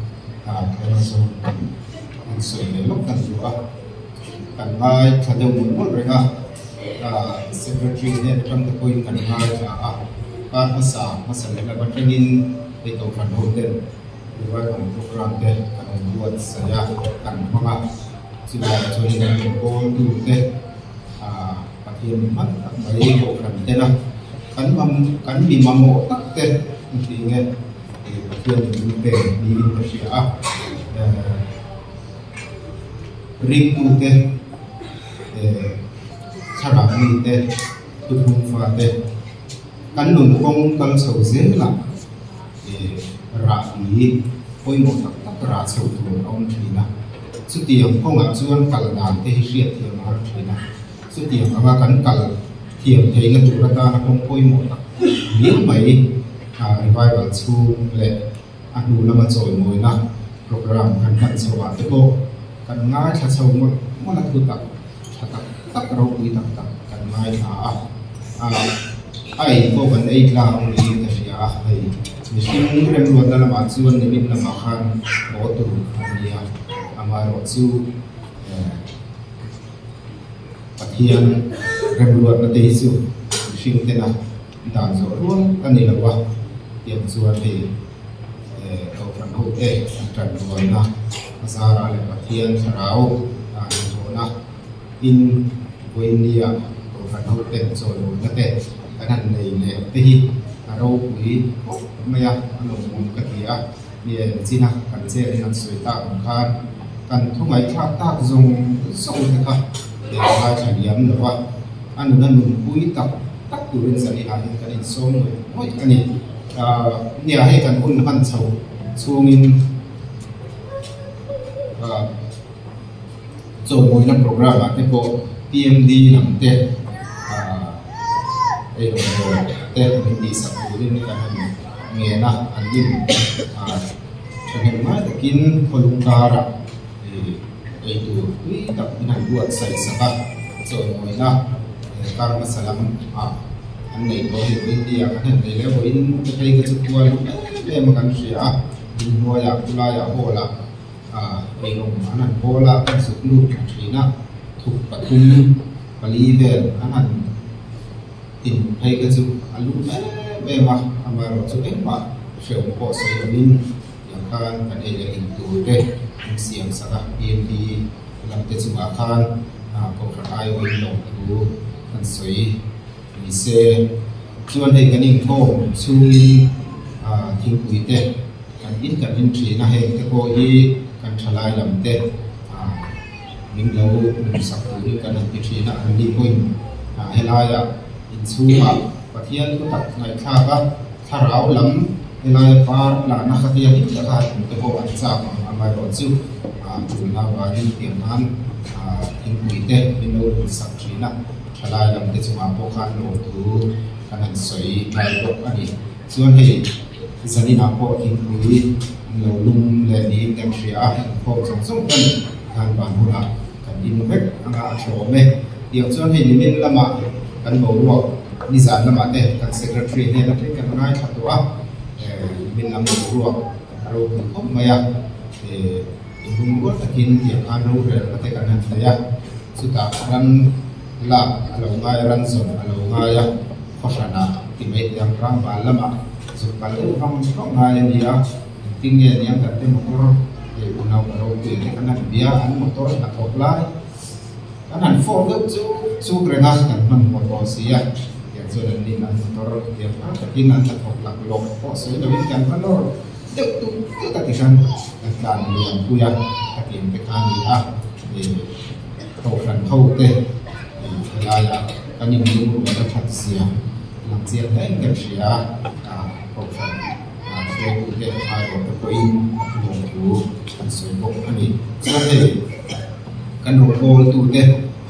Speaker 4: a thlen zawng an sawi leh lawk kan duh a kan ngaithla deuh mawlh mawlh reng a. Secretary hnen atang te pawhin kan ngaithla a, kar hmasa hmasa leh lam atangin hei Kohhran ho ten revival programme te kan rawn buatsaih a, kan hmang a, chuvang chuan kan rawn bawltu te Pathian mi hman tak mai Kohhran tena kan mam kan mi mamawh tak te engti nge Pathian min pe niin ka hria a, ringtu te. Thlarau mite, thuthung fate, kan nun kawng kal chho zelah rah hi pawimawh tak tak rah chho tur a awm thin a. Chutiang kawngah chuan kal dan te hi hriat thiam a har thin a. Chutiang anga kan kal thiam theihna tur atana kawng pawimawh tak mial mai revival chhung leh a hnu lama chawimawina program kan hman chho ah te pawh kan ngaithla chho mawlh mawlh a thu tak tha tak tak ropui tak tak kan ngaithla a, a ei pawh kan ei tlang niin ka hria a, hei mihring remruatna lamah chuan nimin lamah khan haw tur a ni a, amaherawh chu Pathian remruatna te hi chu mihring tena. dan zawh rual a ni lo a, tiang chuan hei Kohhran hote an tan rualna a zarah leh Pathian thlarau hnathawhna in vawinia Kohhran hoten chawlhawlna te kan han nei leh te hi a ropui khawp mai a, a lawmawm ka ti a. Nge china kan chet in an sawi tak ang khan kan thu ngaihthlak tak zawng zawng te kha he a ngaithla liam lo a, a nuna nunpui tak tak turin zaninah hian kan insawm ngawih ngawih a ni. Nia hei kan hun hman chho chhungin chawimawina programme ah te pawh PMD lam te ei rawng bawl te min tihsak turin kan han ngen a, an in thahnem ngai takin khawlung karah ei tur tui tak min han buatsaih sak a, chawimawina kar hmasa lam ah an nei tawh a ni. India kan han nei leh vawiin te phei kha chu khua lum em em a kan hria a, inhnuaiah khulaiah hall ah eirawng an han bawl a, an zuk lut tha thin a, thuk pathum pali vel an han tin phei kha chu a lum em em a, amaherawhchu engmah hrehawm pawh sawi lovin tiang khan kan ei leh in tur te an siam sak a, PMD lam te chungah khan Kohhran aiawhin lawmthu an sawi ni se. Chuan hei kan inkhawm chhungin thingpui te kan in kan in thin a, heng te pawh hi kan thalai lam te min lo hmuhsak turin kan han ti thin a, an ni pawhin helaia inchhungah Pathian thu tak ngaihthlak a, thlarau lam helaia par lahna khatia hlim taka han hmuh te pawh an chak ang, amaherawhchu tulna avangin tiang khan thingpui te min lo hmuhsak thin a. Thalai lam te chungah pawh khan lawmthu kan han sawi nghal bawk a ni. Chuan hei zaninah pawh thingpui an lo lum leh niin kan hria a, inkhawm zawng zawng pawn khan van hunah kan in vek anga a tha awm e. Tiang chuan hei nimin lamah kan boruak nizan lamah te kan secretary hnen atangin kan ngaithla tawh a, nimin lam boruak a ropui khawp mai a. Inlungrual takin tiang khan rorelna te kan han nei a, chutah ran lak a lo ngai a, ran zawm a lo ngai a, khaw hranah ti mai teh ang ram bal lamah zuk kal deuh vang vang ngai a ni a, engtin nge niang kan te motor hei unau ka ropui te kan han bia an motor hnathawk lai kan han phone deuh chuk chuk reng a, kan hmanhmawh tawh si a, tiang chuan an nin an motor tiang khan takin an hnathawk laklawk pawh sawi lovin kan va nawr. Deuh tuk tuk a ti khan kan tlan liam pui a, ka tiang te kha a ni a, Kohhran ho te helaiah kan inlungrual a that zia lang chiang hle in kan hria a, Kohhran hruaitu te aiawh te pawhin lawmthu an sawi bawk a ni. Chuan hei kan rawngbâwl tute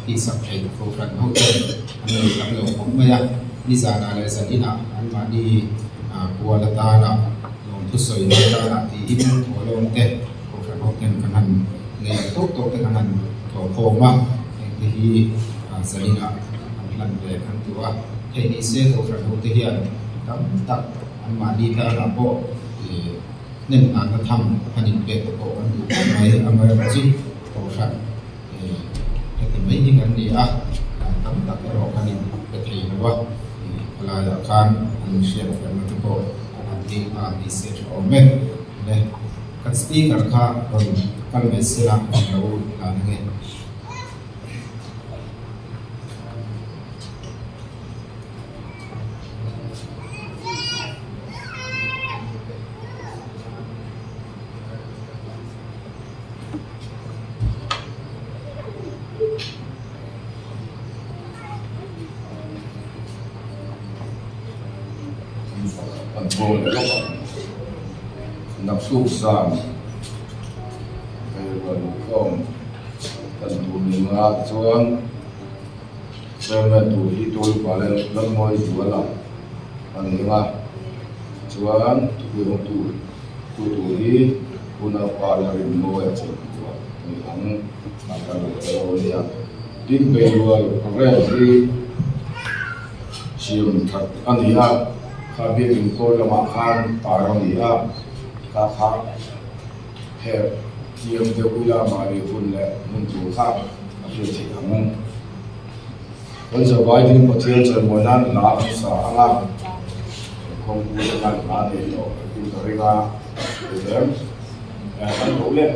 Speaker 4: tihsak thei Kohhran ho te an nei tam lo khawp mai a, nizanah leh zaninah anmahni kual atana Lawmthu sawi lai danah tiin thawhlawm te, Kohhran ho ten kan han nei ang tawk tawk te kan han thawhkhawm a, heng te hi zaninah an hlan ve kan duh a. Hei ni se Kohhran ho te hian tam tak anmahni tanah pawh hnem nana tham han inpek te pawh kan duh khawp mai. Amaherawhchu Kohhran heti mai hi kan ni a, tam tak erawh kan inpe thei lo a, khalaiah khan an hriatfiahna te pawh an ding nghal ni se tha awm e. Le kan speaker kha rawn kal mai sela kan lo lan ange.
Speaker 3: An bawl leh lawk ang. Naktuk zan Kairual luhkhawm kan tur ni nga chuan Chairman tur hi Tualpa leh Lalmawi Zuala a ni ang a, chuan thupui hawng tur Tu tur hi unaupa la rin mawi a cheng chuan a ni ang a kan lo tel aw nia. Tin beirual rel hi siam that a ni a, kha biakin kawl lamah khan tar a ni a, kha kha her thiam deuh ila mahni hun leh hmun tur kha a hriat theih ang. Kan zavai ding Pathian chawimawi nan hla kan sa ang a, kawngpui te khan hla nei tawh in ka ring a, tichuan kan tho leh.